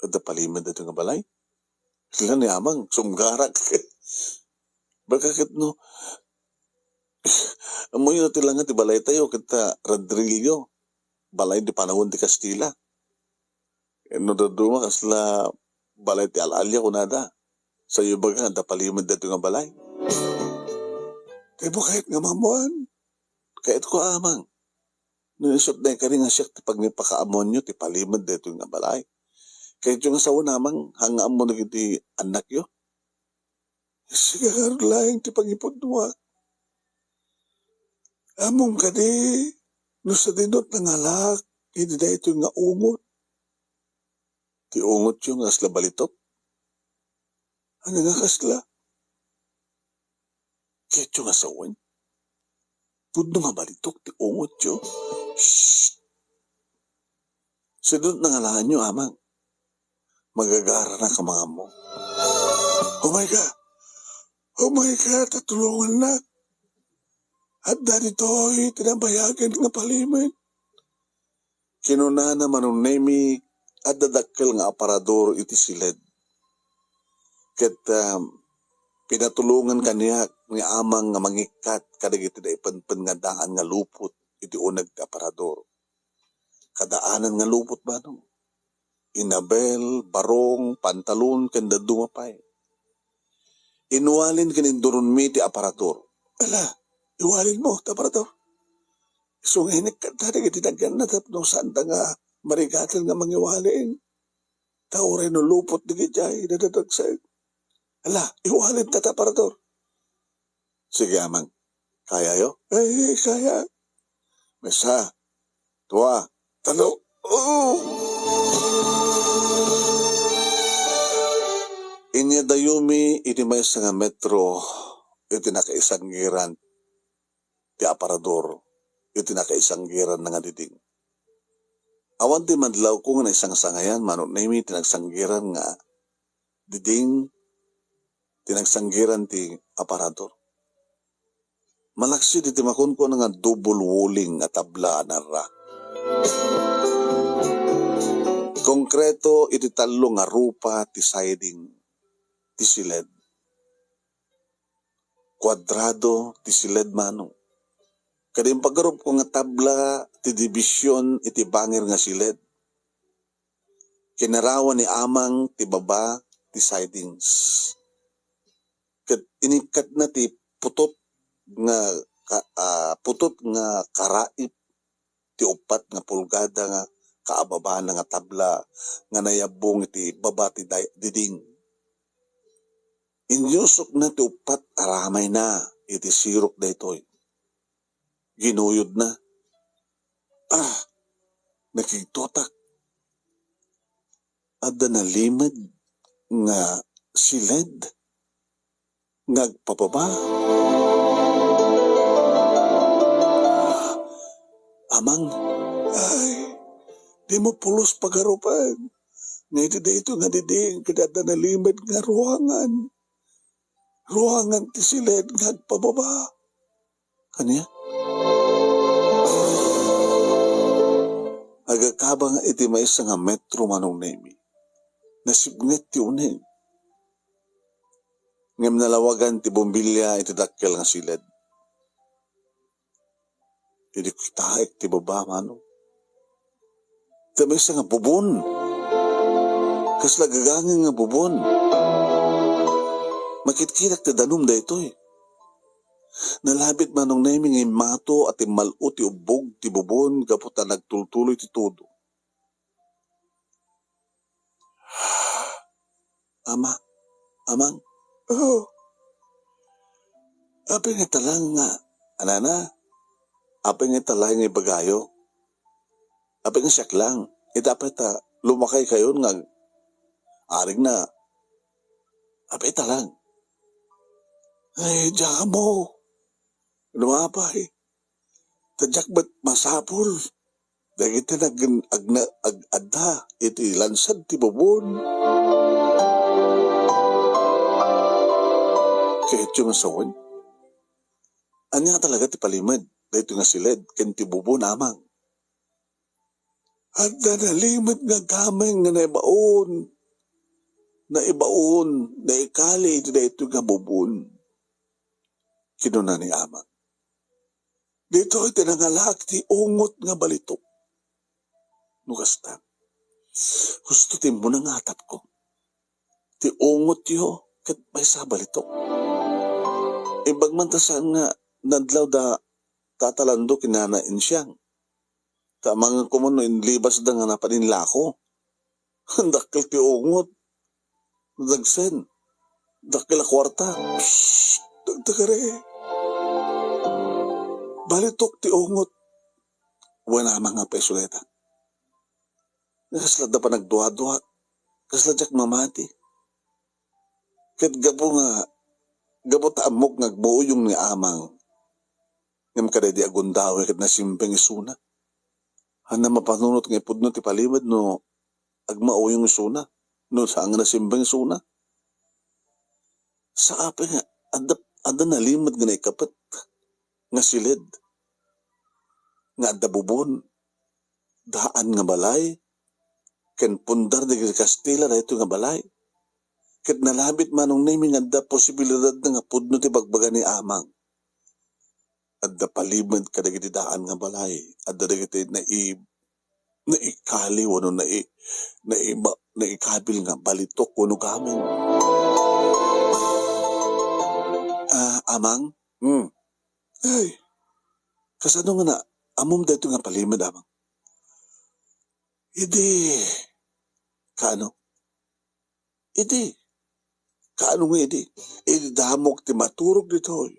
Adda palimed daytoy nga balay? Sila ni Amang, sumgarak. Baka ket no, ammoyo ti langa ti balaytayo, ket ta Radrillo, balay ti panawen ti Kastila. No dadduma, kasla balay ti al-alia kunada. Sayo ibaga, adda palimed daytoy nga balay. Ti mo kayat nga maammuan? Kayatko, Amang. No isut' daytoy nga siak ti pagpakaammoanyo ti palimed daytoy nga balay. Kayatyo nga sawen, Amang, nga ammo dagiti annakyo? Sika ngarud laeng ti pangipudnoak. Ammom kadi no sadino ti nangalaak iti daytoy nga ungot? Ti ungotyo nga kasla balitok? Ania nga kasla? Kayatyo nga sawen? Pudno nga balitok ti ungotyo. Shh! Sadino ti nangalaanyo, Amang? Magagaranak a mangammo. Umayka! Umayka, ta tulongannak. Adda ditoy ti nabayagen nga palimed. Kinunana, Manong Nemi, adda dakkel nga aparador iti siled. Ket, ah, pinatulongan kaniak ni Amang nga mangikkat kadagiti naipenpen nga daan nga lupot iti uneg ti aparador. Kadaanan nga lupot, Manong. Inabel, barong, pantalon, ken dadduma pay. Inwalin ken induronmi ti aparador. Ala, iwalinmo ti aparador. Isu nga inikkatta dagiti daganna tapno saanda nga marigaten nga mangiwalin. Ta uray no lupot dagiti ay nadadagsek. Ala, iwalinta ti aparador. Sige, Amang. Kayayo? Ay, kaya. Maysa, dua, tallo. Oh! Inyadayomi iti maysa nga metro iti nakaisanggiran ti aparador, iti nakaisanggiran nga diding. Awan ti madlawko nga naisangsangayan, Manong Nemi, ti nagsanggiran nga diding, ti nagsanggiran ti aparador. Malaksid iti makunkuna nga double walling a tabla a narra. Konkreto iti tallo nga rupa ti siding ti siled. Kuadrado ti siled, Manong. Kadi impagarupko nga tabla ti division iti bangir nga siled. Kinarawan ni Amang ti baba ti sidings. Ket inikkatna ti putot nga ka-, ah, putot nga karaib ti uppat nga pulgada nga kaababana nga tabla nga nayabbong iti baba ti day-, diding. Inyusokna ti uppat a ramayna iti sirok daytoy. Ginuyodna. Ah, nakigtotak. Adda nalimed nga siled nga agpababa. Amang, ay, dimo pulos pagarupen nga iti daytoy nga diding ket adda nalimed nga ruangan. Ruangan ti siled nga agpababa. Ania? Agakabang iti maysa nga metro, Manong Nemi. Nasipnget ti uneg. Ngem nalawagan ti bombilya iti dakkel nga siled. Idi kitaek ti baba, Manong, ti maysa nga bubon. Kasla gagangay nga bubon. Makitkitak ti danum daytoy. Nalabit, Manong Nemi, nga immato a timmal-o ti ubbog ti bubon gapu ta nagtultuloy ti tudo. Ama, Amang. Oh. Apay nga ita lang nga, anana? Apay nga ita lang nga ibagayo? Apay nga siak lang? Ita apay ta lumakaykayon nga ag-, arigna? Apay ita lang? Ay, diak ammo. No apay, ta diak met masapul dagiti nag-, agna-, ag-, adda iti lansad ti bubon. Kayatyo nga sawen, ania talaga ti palimed daytoy nga siled ken ti bubon, Amang? Adda nalimed nga gameng nga naibaon, naibaon, naikali iti daytoy nga bubon. Kinuna ni Amang, "Ditoy ti nangalaak ti ungot nga balitok." No kasta, husto ti immunang atapko. Ti ungotyo ket maysa a balitok. Imbag man ta saan nga nadlaw da Tata Lando ken Nana Insiang. Ta amangan ko man no inlibasda nga napan inlako. Dakkel ti ungot. Dagsen. Dakkel a kuarta. Psst! Dagdagare. Balitok ti ungot. Wen, Amang, apay isu dayta? Kasla adda panagduadua. Kasla diak mamati. Ket gapu nga, gapu ta ammok nga agmauyong ni Amang, ngem kadaydi a gundaway ket nasimbeng isuna. Ania mapanunot nga ipudno ti palimed no agmauyong isuna, no saan nga nasimbeng isuna? Sa apay nga adda, adda nalimed nga naikapet nga siled nga adda bubon, daan nga balay, ken pundar dagiti Kastila daytoy nga balay. Ket nalabit Manong Nemi nga adda posibilidad nga pudno ti bagbaga ni Amang. Adda palimed kadagiti daan nga balay, adda dagiti nai-, naikali wenno nai-, naiba-, naikabil nga balitok wenno gameng. Ah, Amang? Hmm. Ay, kasano nga na, ammom daytoy nga palimed, Amang? Idi, kaano? Idi, kaano nga idi? Idi damok ti maturog ditoy.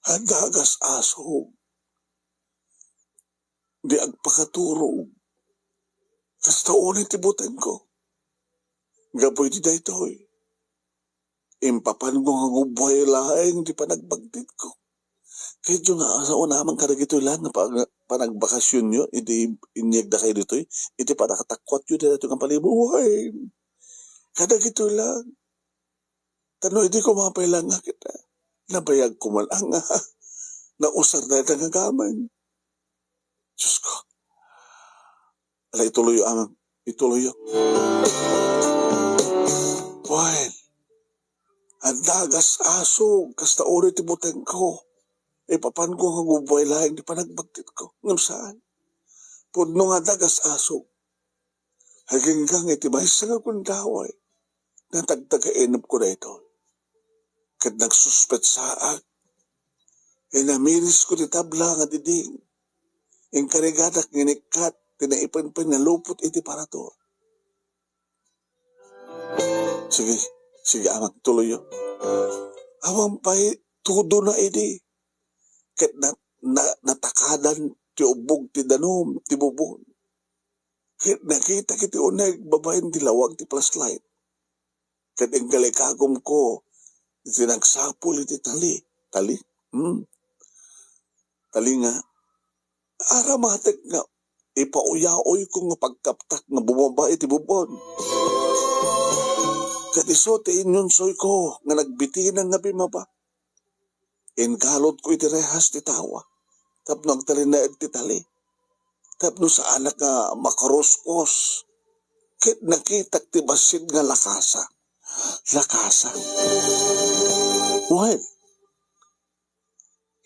Adda agas-asog. Di agpakaturog. Kasta unay ti butengko. Gapu iti daytoy, impapanko nga gubbuay laeng ti panagbagtitko. Kayatyo nga asaonamang kadagitoy laeng nga pag-, panagbakasionyo iti inyegdakayo ditoy, iti panakatakuatyo ditoy nga palibuwaen. Kadagitoy laeng. Ta no idi kumapay laeng nga kita, nabayagko man nga nausar dayta nga gameng. Diosko. Ala, ituloyyo, Amang. Ituloyyo. Wen, adda agas-asog, kasta unay ti butengko. Ipapanko nga gubbuay laeng ti panagbagtitko. Ngem saan. Pudno nga adda agas-asog. Agingga iti maysa nga gundaway, natagtagainepko daytoy. Ket nagsuspetsaak. Inamirisko ti tabla nga diding. Inkarigadak nga inikkat ti naipenpen nga lupot iti parador. Sige, sige, Amang, tuloyyo. Awan pay tudona idi. Ket na-, na-, natakadan ti ubbog ti danum, ti bubon. Ket nakitak iti uneg babaen ti lawag ti flashlight. Ket inggalikagumko iti nagsapul iti tali. Tali? Hmm. Tali nga, aramatek nga ipauyaoyko nga pagkaptak nga bumaba iti bubon. Ket isu ti inyunsoyko nga nagbitinang nga bimaba. Ingalodko iti rehas ti tawa tapno agtalinaed ti tali, tapno saanak nga makaruskos. Ket nakitak ti bassit nga lakasa. Lakasa. Wen,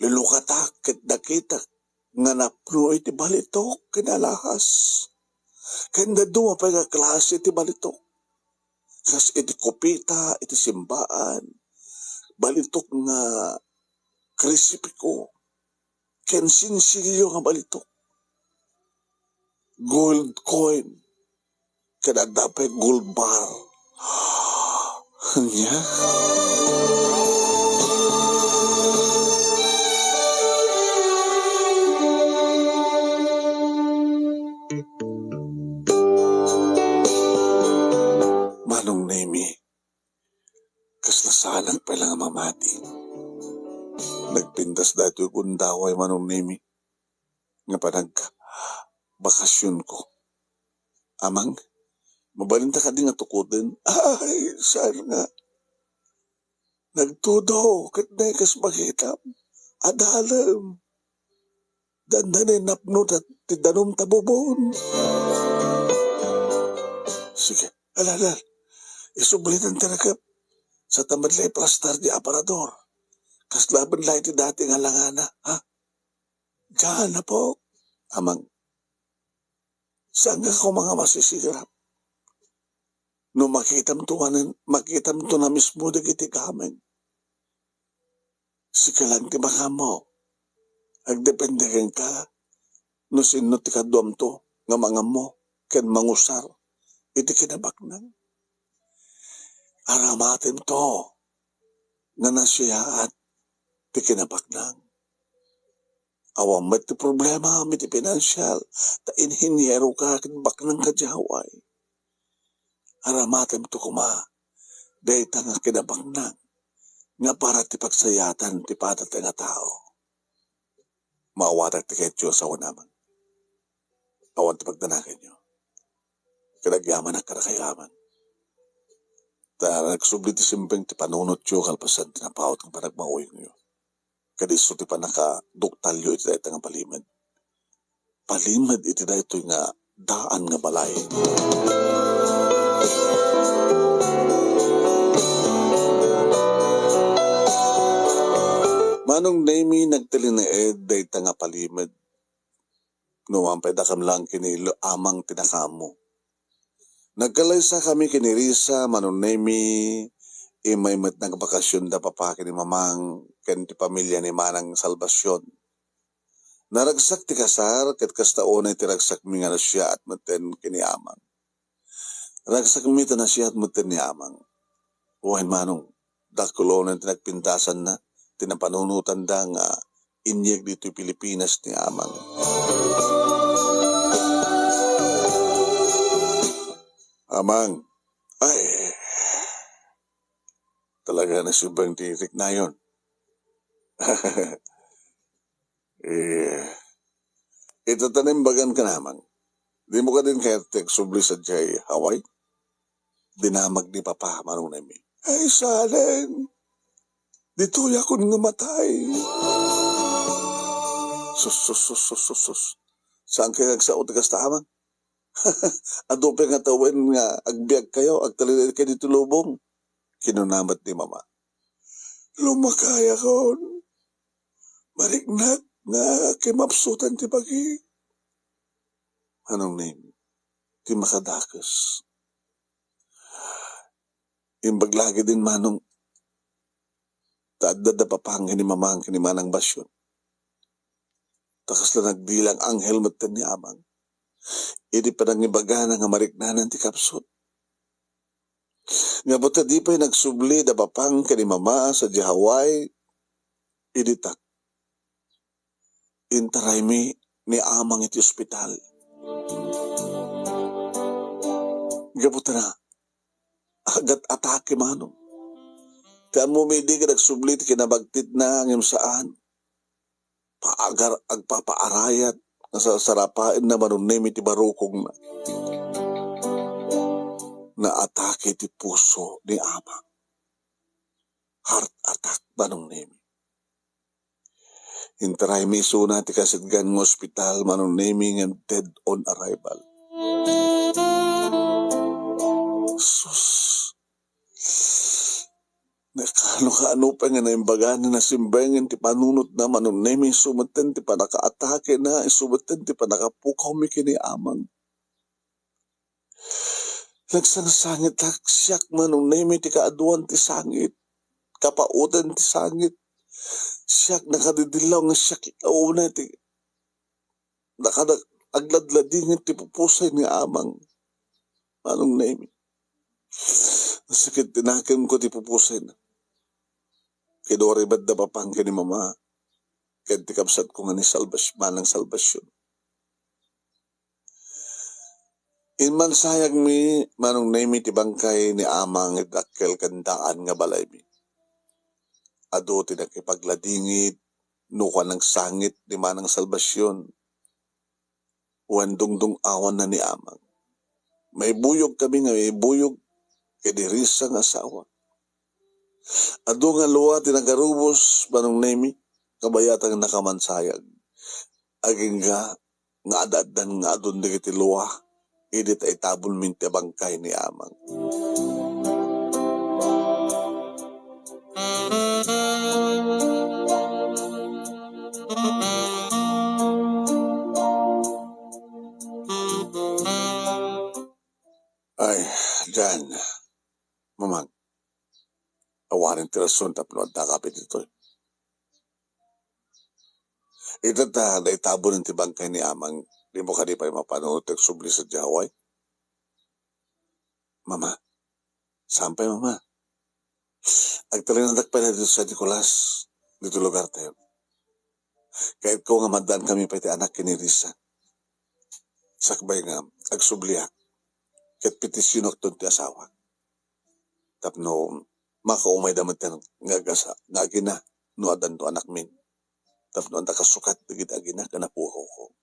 lilukatak ket nakitak nga napno iti balitok ken alahas. Ken dadduma pay nga klase ti balitok. Kas iti kupita, iti simbaan, balitok nga krisipiko, ken sinsilyo nga balitok. Gold coin, ken adda pay gold bar. Ania? Manong Nemi, kasla saanak pay la nga mamati. Nagpintas daytoy gundaway, Manong Nemi, nga panagbakasionko. Amang, mabalinta kadi nga tukoten? Ay, saan nga? Nagtudo, ket nay kas makitam. Adalem. Dandani napno ti danum ta bubon. Sige, ala, ala. Isublitan ti rakep. Sa tamad lay plastar di aparador. Kas laben lay ti dati nga langana, ha? Diyan na po, Amang. Saan nga koma nga masisigaram? No makitam to manen, makitam to na mismo dagiti gameng. Sika lang ti makaammo. Agdepende kenka no sinno ti kaduamto nga mangammo ken mangusar iti kinabaknang. Aramatem to nga nasiaat ti kinabaknang. Awan met ti problema iti pinansial, ta inhinyero ka ket baknang ka di Hawaii. Aramatem to koma, dayta nga kinabaknang nga para ti pagsayaatan ti padata nga tao. Maawatak ti kayatyo a sawen, Amang. Awan ti pagdanaganyo. Ket agyamanak kadakayo, Amang. Ta nagsubli ti simbeng ti panunotyo kalpasan ti napaut nga panagmauyongyo. Ket isu ti pannakaduktalyo iti dayta nga palimed. Palimed iti daytoy nga daan nga balay. Manong Nemi, nagtalinaed dayta nga palimed. No man pay dakam lang ken ni Amang ti nakaammo. Nagkalaysakami ken ni Risa, Manong Nemi, immay met nagbakasyon da Papa ken ni Mamang ken ti pamilia ni Manang Salvacion. Naragsak ti kasar, ket kasta unay ti ragsakmi nga nasiaat metten ken ni Amang. Ragsakmi ta nasiaat metten ni Amang. Wen, Manong, dakkel unay ti nagpintasanna, ti napanunotanda nga inyeg ditoy Pilipinas ni Amang. Amang, ay, talaga nasimbeng ti riknayon. Eh, ita ta naimbagan ka, Amang. Dimo kadin kayat ti agsubli sadiay Hawaii? Dinamag ni Papa, Manong Nemi. Ay, salen. Ditoy akon nga matay. Sus, sus, sus, sus, sus, sus. Saan kay agsao ti kasta, Amang? Adu pay nga tawen nga agbiag kayo, agtalinaed kayo ditoy lubong. Kinuna met ni Mama. Lumakayakon. Mariknak nga kimapsutan ti bagi. Manong Nemi, ti makadakes. Imbag lagi din, Manong, ta adda da Papang ken ni Mamang ken ni Manang Basyon. Ta kasla nagdilang anghel metten ni Amang. Idi panangibagana nga mariknanan ti kapsut. Nga buta di pay nagsubli da Papang ken ni Mama sadiay Hawaii, idi tak. Intaraymi ni Amang iti ospital. Gapu ta na, agat-atake, Manong. Ti ammomi, idi nga nagsubli ti kinabagtitna, ngem saan. Paagar-, agpapaarayat nga sarsarapaenna, Manong Nemi, ti barukongna. Naatake ti puso ni Amang. Heart attack, Manong Nemi. Intaraymi isuna ti kasidgan nga ospital, Manong Nemi, ngem dead on arrival. Sus! Nakano-kano pay nga naimbagana, nasimbengen ti panunotna, Manong Nemi, isu metten ti pannakaatakena, isu metten ti pannakapukawmi ken ni Amang. Nagsangsangitak, siak, Manong Nemi, ti kaaduan ti sangit, kapauten ti sangit. Siak nakadidillaw nga siak ikauna ti nakada-, agladladingit ti pupusay ni Amang. Manong Nemi. Nasakit ti nakemko ti pupusayna. Kinuna met da Papang ken ni Mama, ken ti kabsatko nga ni Salvas-, Manang Salvacion. Immansayagmi, Manong Nemi, ti bangkay ni Amang iti dakkel ken daan nga balaymi. Adu ti nakipagladingit no kua nagsangit ni Manang Salvacion, wen dungdung-awanna ni Amang. Maibuyogkami nga maibuyog ken ni Risa nga asawa. Adu nga lua ti nagarubos, Manong Nemi, kabayatan nga nakamansayag. Agingga nga ad-addan nga adun dagiti lua idi ta itabonmi ti bangkay ni Amang. Ay, Jan, Mamang, awanen ti rason tapno addaka pay ditoy. Ita ta naitabon ti bangkay ni Amang, dimo kadi pay mapano ti agsubli sadiay hawaay? Mama, saan pay, Mama? Agtalinaeddak pay ditoy San Nicolas, ditoy lugartayo. Kayatko nga maaddaanmi pay ti anak ken ni Risa. Sakbay nga agsubliak, ket petisionakton ti asawak tapno makaumayda met nga agasa-, nga agina no addanto anakmi. Tapno adda kasukat dagiti agina ken apuko.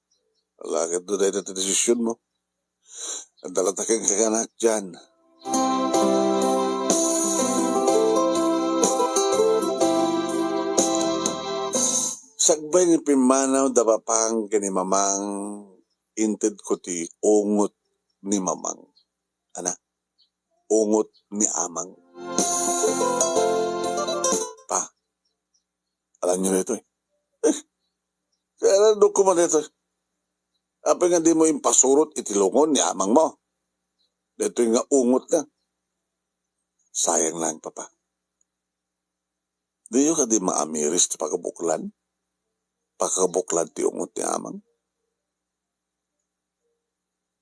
Ala, ket dayta ti desisionmo. Adda latta kenka, anak, Jan. Sakbay nga pimmanaw da Papang ken ni Mamang, intedko ti ungot ni Mamang. Ana, ungot ni Amang. Pa, alanyo daytoy? Eh, kaya ano ko man daytoy? Apay nga dimo impasurot iti lungon ni Amangmo? Daytoy nga ungotna. Sayang lang, Papa. Diyo kadi maamiris ti pakabuklan? Pakabuklan ti ungot ni Amang?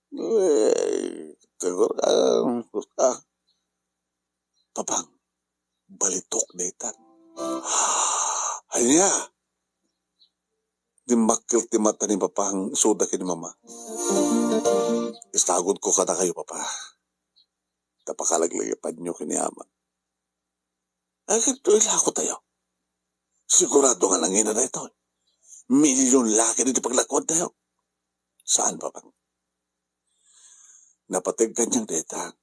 Eh, siguro, ah, ah. Papang, balitok dayta. Ania? Dimmakkel ti mata ni Papang, isuda ken ni Mama. Isagutko kadakayo, Papa. Ta pakalaglagipanyo ken ni Amang. Agipto ilako tayo. Sigurado nga nangina daytoy. Milyon la ket iti paglakuad tayo. Saan, Papang? Napateg kaniak dayta.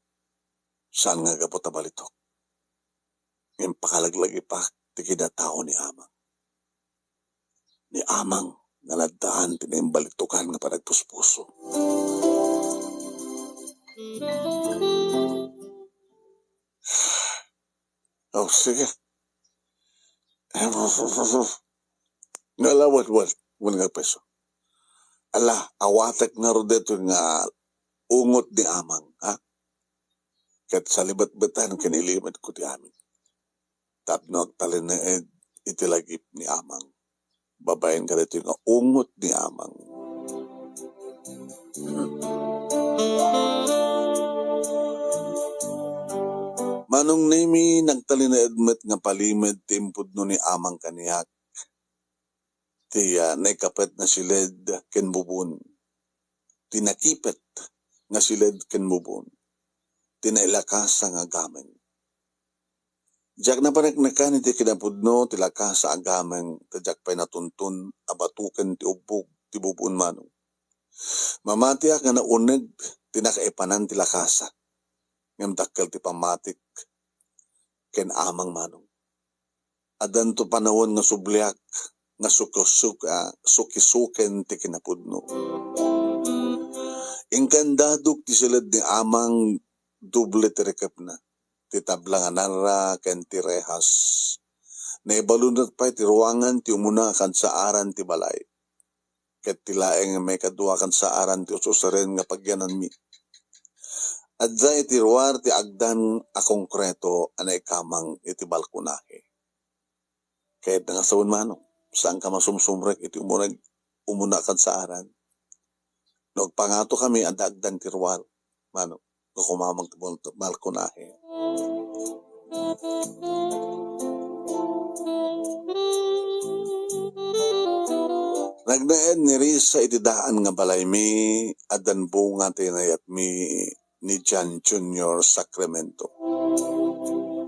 Saan nga gapu ta balitok? Ngem pakalaglagipak ti kinatao ni Amang. Ni Amang nga naddaan ti naimbalitokan nga panagpuspuso. Oh, sige. Nga lawat-wat, wen nga peso. Ala, awatek ngarud daytoy nga ungot ni Amang, ha? Ket salibetbetan ken ilimetko ti amin. Tapno agtalinaed iti lagip ni Amang. Babaen kadaytoy nga ungot ni Amang. Manong Nemi, nagtalinaed met nga palimed ti impudno ni Amang kaniak. Ti, ah, naikapet nga siled ken bubon. Ti nakipet nga siled ken bubon. Ti nailakasa nga agameng. Diak napaneknekan iti kinapudno ti lakasa agameng, ta diak pay natunton a batoken ti ubbog ti bubon, Manong. Mamatiak nga nauneg ti nakaipanan ti lakasa, ngem dakkel ti pammatik ken Amang, Manong. Addanto panawen nga subliak nga sukosuk-, ah, sukisuken ti kinapudno. Inkandadok ti siled ni Amang, doble ti rikepna, ti tabla nga narra ken ti rehas. Naibalunak pay ti ruangan ti umuna a kansaaran ti balay, ket ti laeng maikadua a kansaaran ti us-usaren nga pagyananmi. Adda iti ruar ti agdan a konkreto a naikamang iti balkonahe. Kayatna nga sawen, Manong, saanka masumsumrek iti umuna, umuna a kansaaran. No agpangatokami, adda agdan ti ruar, Manong, nga kumamang ti bal-, balkonahe. Nagnaed ni Risa iti daan nga balaymi, addan bunga ti nayatmi ni John Junior Sacramento.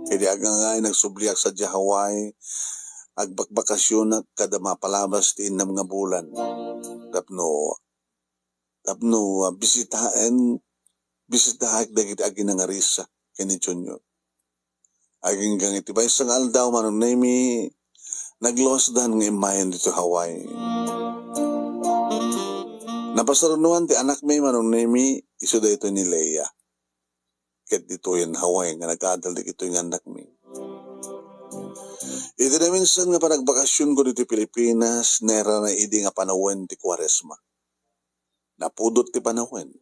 Idi agangay, nagsubliak sadiay Hawaii, agbakbakasionak kada mapalabas ti innem nga bulan. Tapno, tapno, ah, bisitaen, bisitaek dagiti aginangarisa ken ni Junior. Aginggang iti maysa nga aldaw, Manong Nemi, nagluasdan nga immayen ditoy Hawaii. Napasarunoan ti anakmi, Manong Nemi, isu daytoy ni Leia. Ket ditoyen Hawaii nga nag-adal dagitoy nga annakmi. Iti naminsan nga panagbakasionko ditoy Pilipinas, nairana idi nga panawen ti Kuaresma. Napudot ti panawen.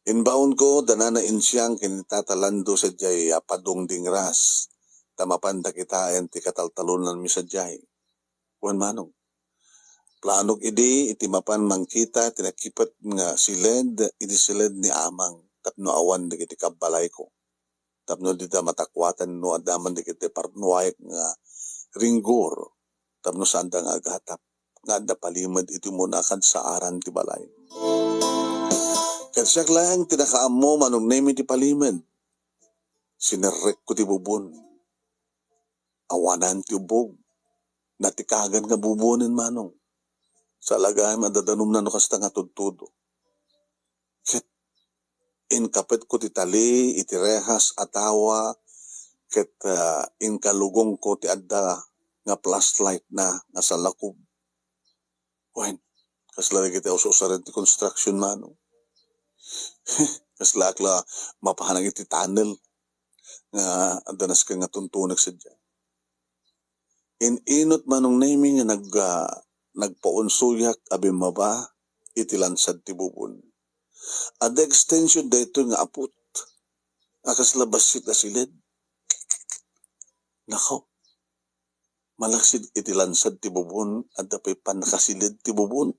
Imbaonko, danana insiang ken ni Tata Lando sadiay a padong dingras, ta mapanda kitaen ti kataltalonanmi sadiay. Wen, Manong, planok idi iti mapan mangkita ti nakipet nga siled iti siled ni Amang tapno awan dagiti kabbalayko. Tapno dida matakuatan no adda man dagiti parnuaek nga ringgor, tapno saanda nga agatap nga adda palimed iti umuna a kadsaaran ti balay. Ket siak laeng ti nakaammo, Manong Nemi, ti palimed. Sinerrekko ti bubon. Awanan ti ubbog. Natikagan nga bubonen, Manong. Salagaem a dadanumna no kasta nga tudtudo. Ket inkapetko ti tali iti rehas a tawa, ket, ah, inkalugongko ti adda nga flashlight na nga salakob. Wen, kasla dagiti us-usaren ti construction, Manong. Kasla ak la mapahanag iti tunnel nga adda nasken nga tuntunek sadiay. In-inut, Manong Nemi, nga nag-, ah, nagpaunsuyak a bimmaba iti lansad ti bubon. Adda extension daytoy nga aput a kasla bassit a siled. Nako, malaksid iti lansad ti bubon, adda pay pannakasiled ti bubon.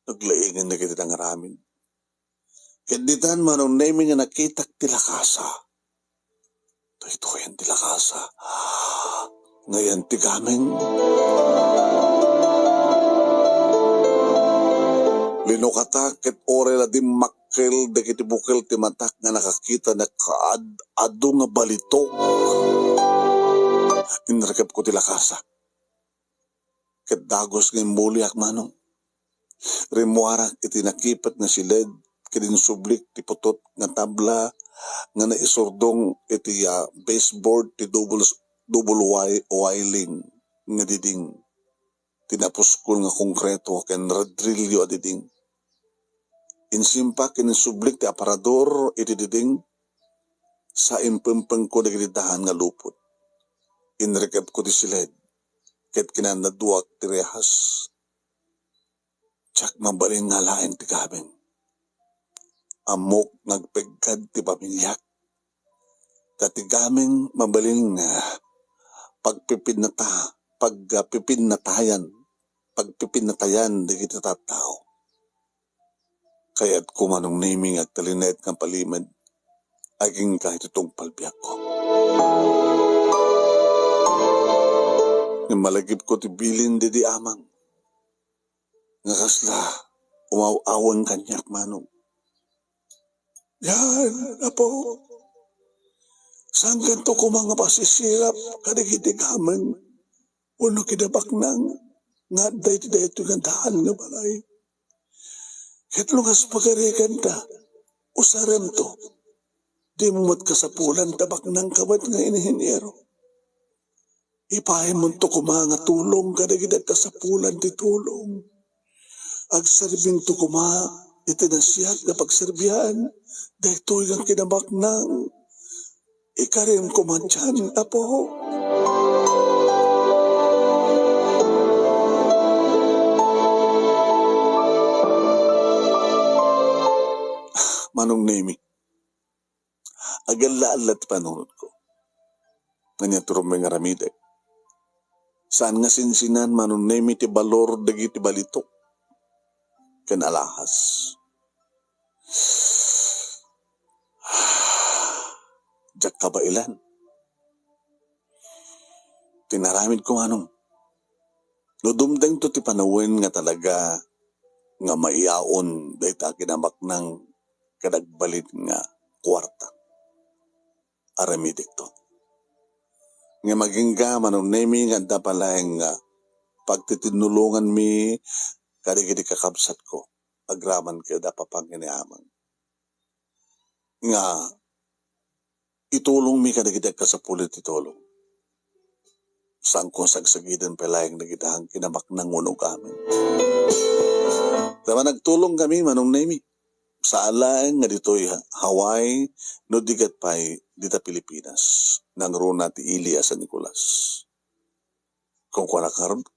Naglaingan dagiti nangaramid. Ket ditan, Manong Nemi, nga nakitak ti lakasa. Daytoyen ti lakasa. Ngayan ti gameng. Linukatak ket uray la dimmakkel dagiti bukel ti matak nga nakakita na kaad-adu nga balitok. Inrekepko ti lakasa. Ket dagus nga immuliak, Manong. Rimmuarak iti nakipet nga siled ket insublik ti putut nga tabla nga naisurdong iti, ah, baseboard ti double, double wi-, wiling nga diding. Ti napuskol nga konkreto ken radrillo a diding. Insimpak ken insublik ti aparador iti diding, sa impengpengko dagiti daan nga lupot. Inrekepko ti siled, ket kinanaduak ti rehas. Diak mabalin nga alaen ti gameng. Ammok nga agpeggad ti pamiliak. Ta ti gameng mabalin nga pagpipinnata-, pagpipinnatayan, pagpipinnatayan dagiti tattao. Kayatko, Manong Nemi, nga agtalinaed nga palimed agingga iti tungpal biagko. Ngem malagipko ti bilin daydi Amang nga kasla umaw-aweng kaniak, Manong. Yan, Apo. Saankanto koma nga pasisirap kadagiti gameng wenno kinabaknang nga adda iti daytoy nga daan nga balay. Ket no kas pagarikanta, usaremto. Dimo met kasapulan ta baknangka met nga inhiniero. Ipaaymonto koma nga tulong kadagiti agkasapulan ti tulong. Agserbinto koma iti naisiat nga pagserbian daytoy nga kinabaknang. Ikarim koma dian, Apo. Manong Nemi, agalla-alla ti panunotko. Ania ti rummuar nga aramidek? Saan nga sinsinan, Manong Nemi, ti balor dagiti balitok ken alahas. Diak kabaelan. Ti inaramidko, Manong. No dumtengto ti panawen nga talaga nga maiyaon dayta a kinabaknang ket agbalin nga kuarta, aramidekto. Ngem agingga, Manong Nemi, nga adda pay laeng nga pagtitinnulonganmi kadagiti kakabsatko agraman ken adda papangngeamang nga itulongmi kadagiti agkasapul iti tulong. Saanko a sagsagiden pay laeng dagita nga kinabaknang wenno ugamin. Ta managtulongkami, Manong Nemi. Saan laeng nga ditoy Hawaii, no di ket pay dita Pilipinas. Nangruna ti ili a San Nicolas. Kunkuana ngarud,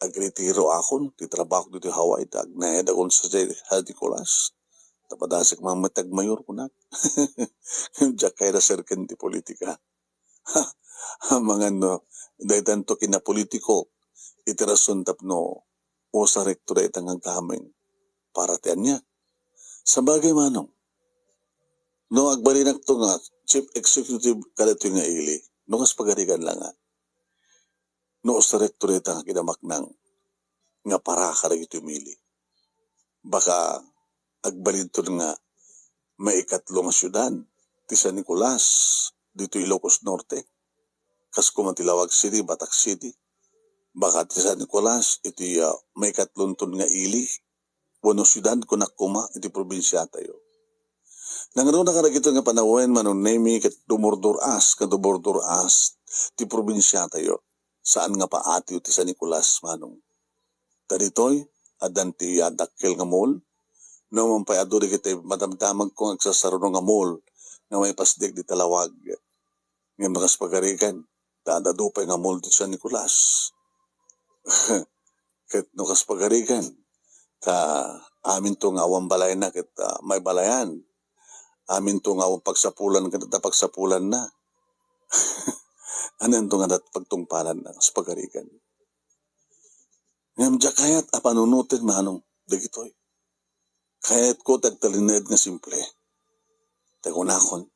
agretiro akon ti trabahok ditoy Hawaii, ta agnaed akon sa San Nicolas. Ta padasek man met ti agmayor, kunak. Diak kayat a serken ti politika. Amangan no, daytanto kinapolitikok iti rason tapno usarekto dayta nga agdameng para ti ania. Sabagay, Manong, no agbalinakto nga chief executive kadatoy nga ili, no kas pagarigan la nga, no usarekto dayta nga kinabaknang nga para kadagiti umili. Baka agbalinton nga maikatlo nga siudad ti San Nicolas ditoy Ilocos Norte. Kas koma ti Laoag City, Batac City. Baka ti San Nicolas iti, ah, maikatlonton nga ili wenno siudad, kunak koma, iti probinsiatayo. Nangruna kadagito nga panawen, Manong Nemi, ket dumurdur-as, ket dumurdur-as ti probinsiatayo. Saan nga paatiyo ti San Nicolas, Manong. Ta ditoy, addan ti, ah, dakkel nga mall. No man pay adu dagiti madamdamagko nga agsasaruno nga mall nga maipasdek dita Laoag. Ngem no kas pagarigan, ta adda adu pay nga mall ti San Nicolas. Ket no kas pagarigan, ta aminto nga awan balayna ket, ah, maibalayan. Aminto nga awan pagsapulan ket adda pagsapulanna. Ananto nga adda pagtungpalanna kas pagarigan. Ngem diak kayat a panunoten, Manong, dagitoy. Kayatko ti agtalinaed nga simple. Ta kunakon,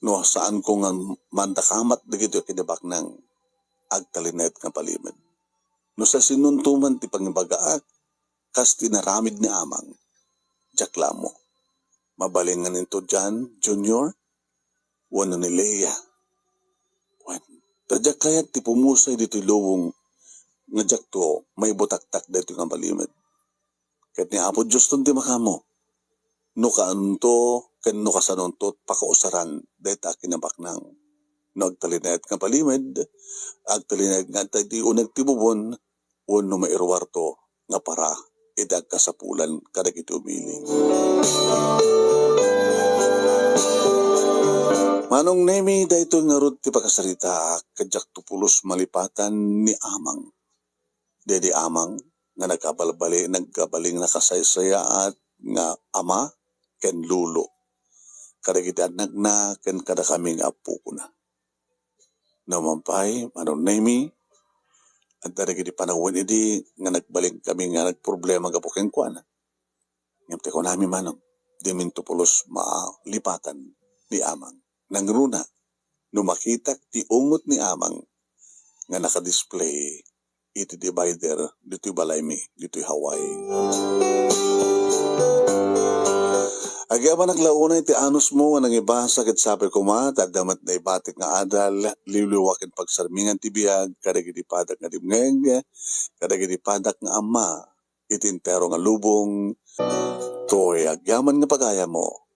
no saanko nga mandakamat dagitoy a kinabaknang, agtalinaed nga palimed. No sasinonto man ti pangibagaak, kas ti inaramid ni Amang, diak la ammo. Mabalingan into John Junior wenno ni Lea. Wen, ta diak kayat ti pumusay ditoy lubong nga diakto maibutaktak daytoy nga palimed. Ket ni Apo Dioston ti makaammo no kaanto ken no kasanonto pakausaran dayta a kinabaknang. No agtalinaed nga palimed, agtalinaed nga adda iti uneg ti bubon, wenno mairuarto nga para iti agkasapulan kadagiti umili. Manong Nemi, daytoy ngarud ti pakasaritaak, ket diakto pulos malipatan ni Amang. Daydi Amang nga nagkabalbali-, nagkabalinna kasaysayaat nga ama ken lolo kadagiti annakna ken kadakami nga appokona. No man pay, Manong Nemi, adda dagiti panawen idi nga nagbalinkami nga nagproblema gapu kenkuana. Ngem ti kunami, Manong, diminto pulos malipatan ni Amang. Nangruna, no makitak ti ungot ni Amang nga nakadisplay iti divider ditoy balaymi, ditoy Hawaii. Agyamanak la unay ti anusmo nga nangibasa ket sapay koma ta adda met naibatik nga adal, liwliwa ken pagsarmingan ti biag kadagiti padak nga dimngeg, kadagiti padak nga amma iti entero nga lubong, toy agyaman nga pagayammo.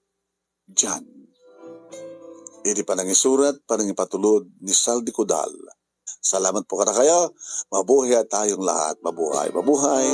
Dian. Iti panangisurat, panangipatulod ni Saldi Cudal. Salamat po kadakayo. Mabuhay tayong lahat. Mabuhay, mabuhay.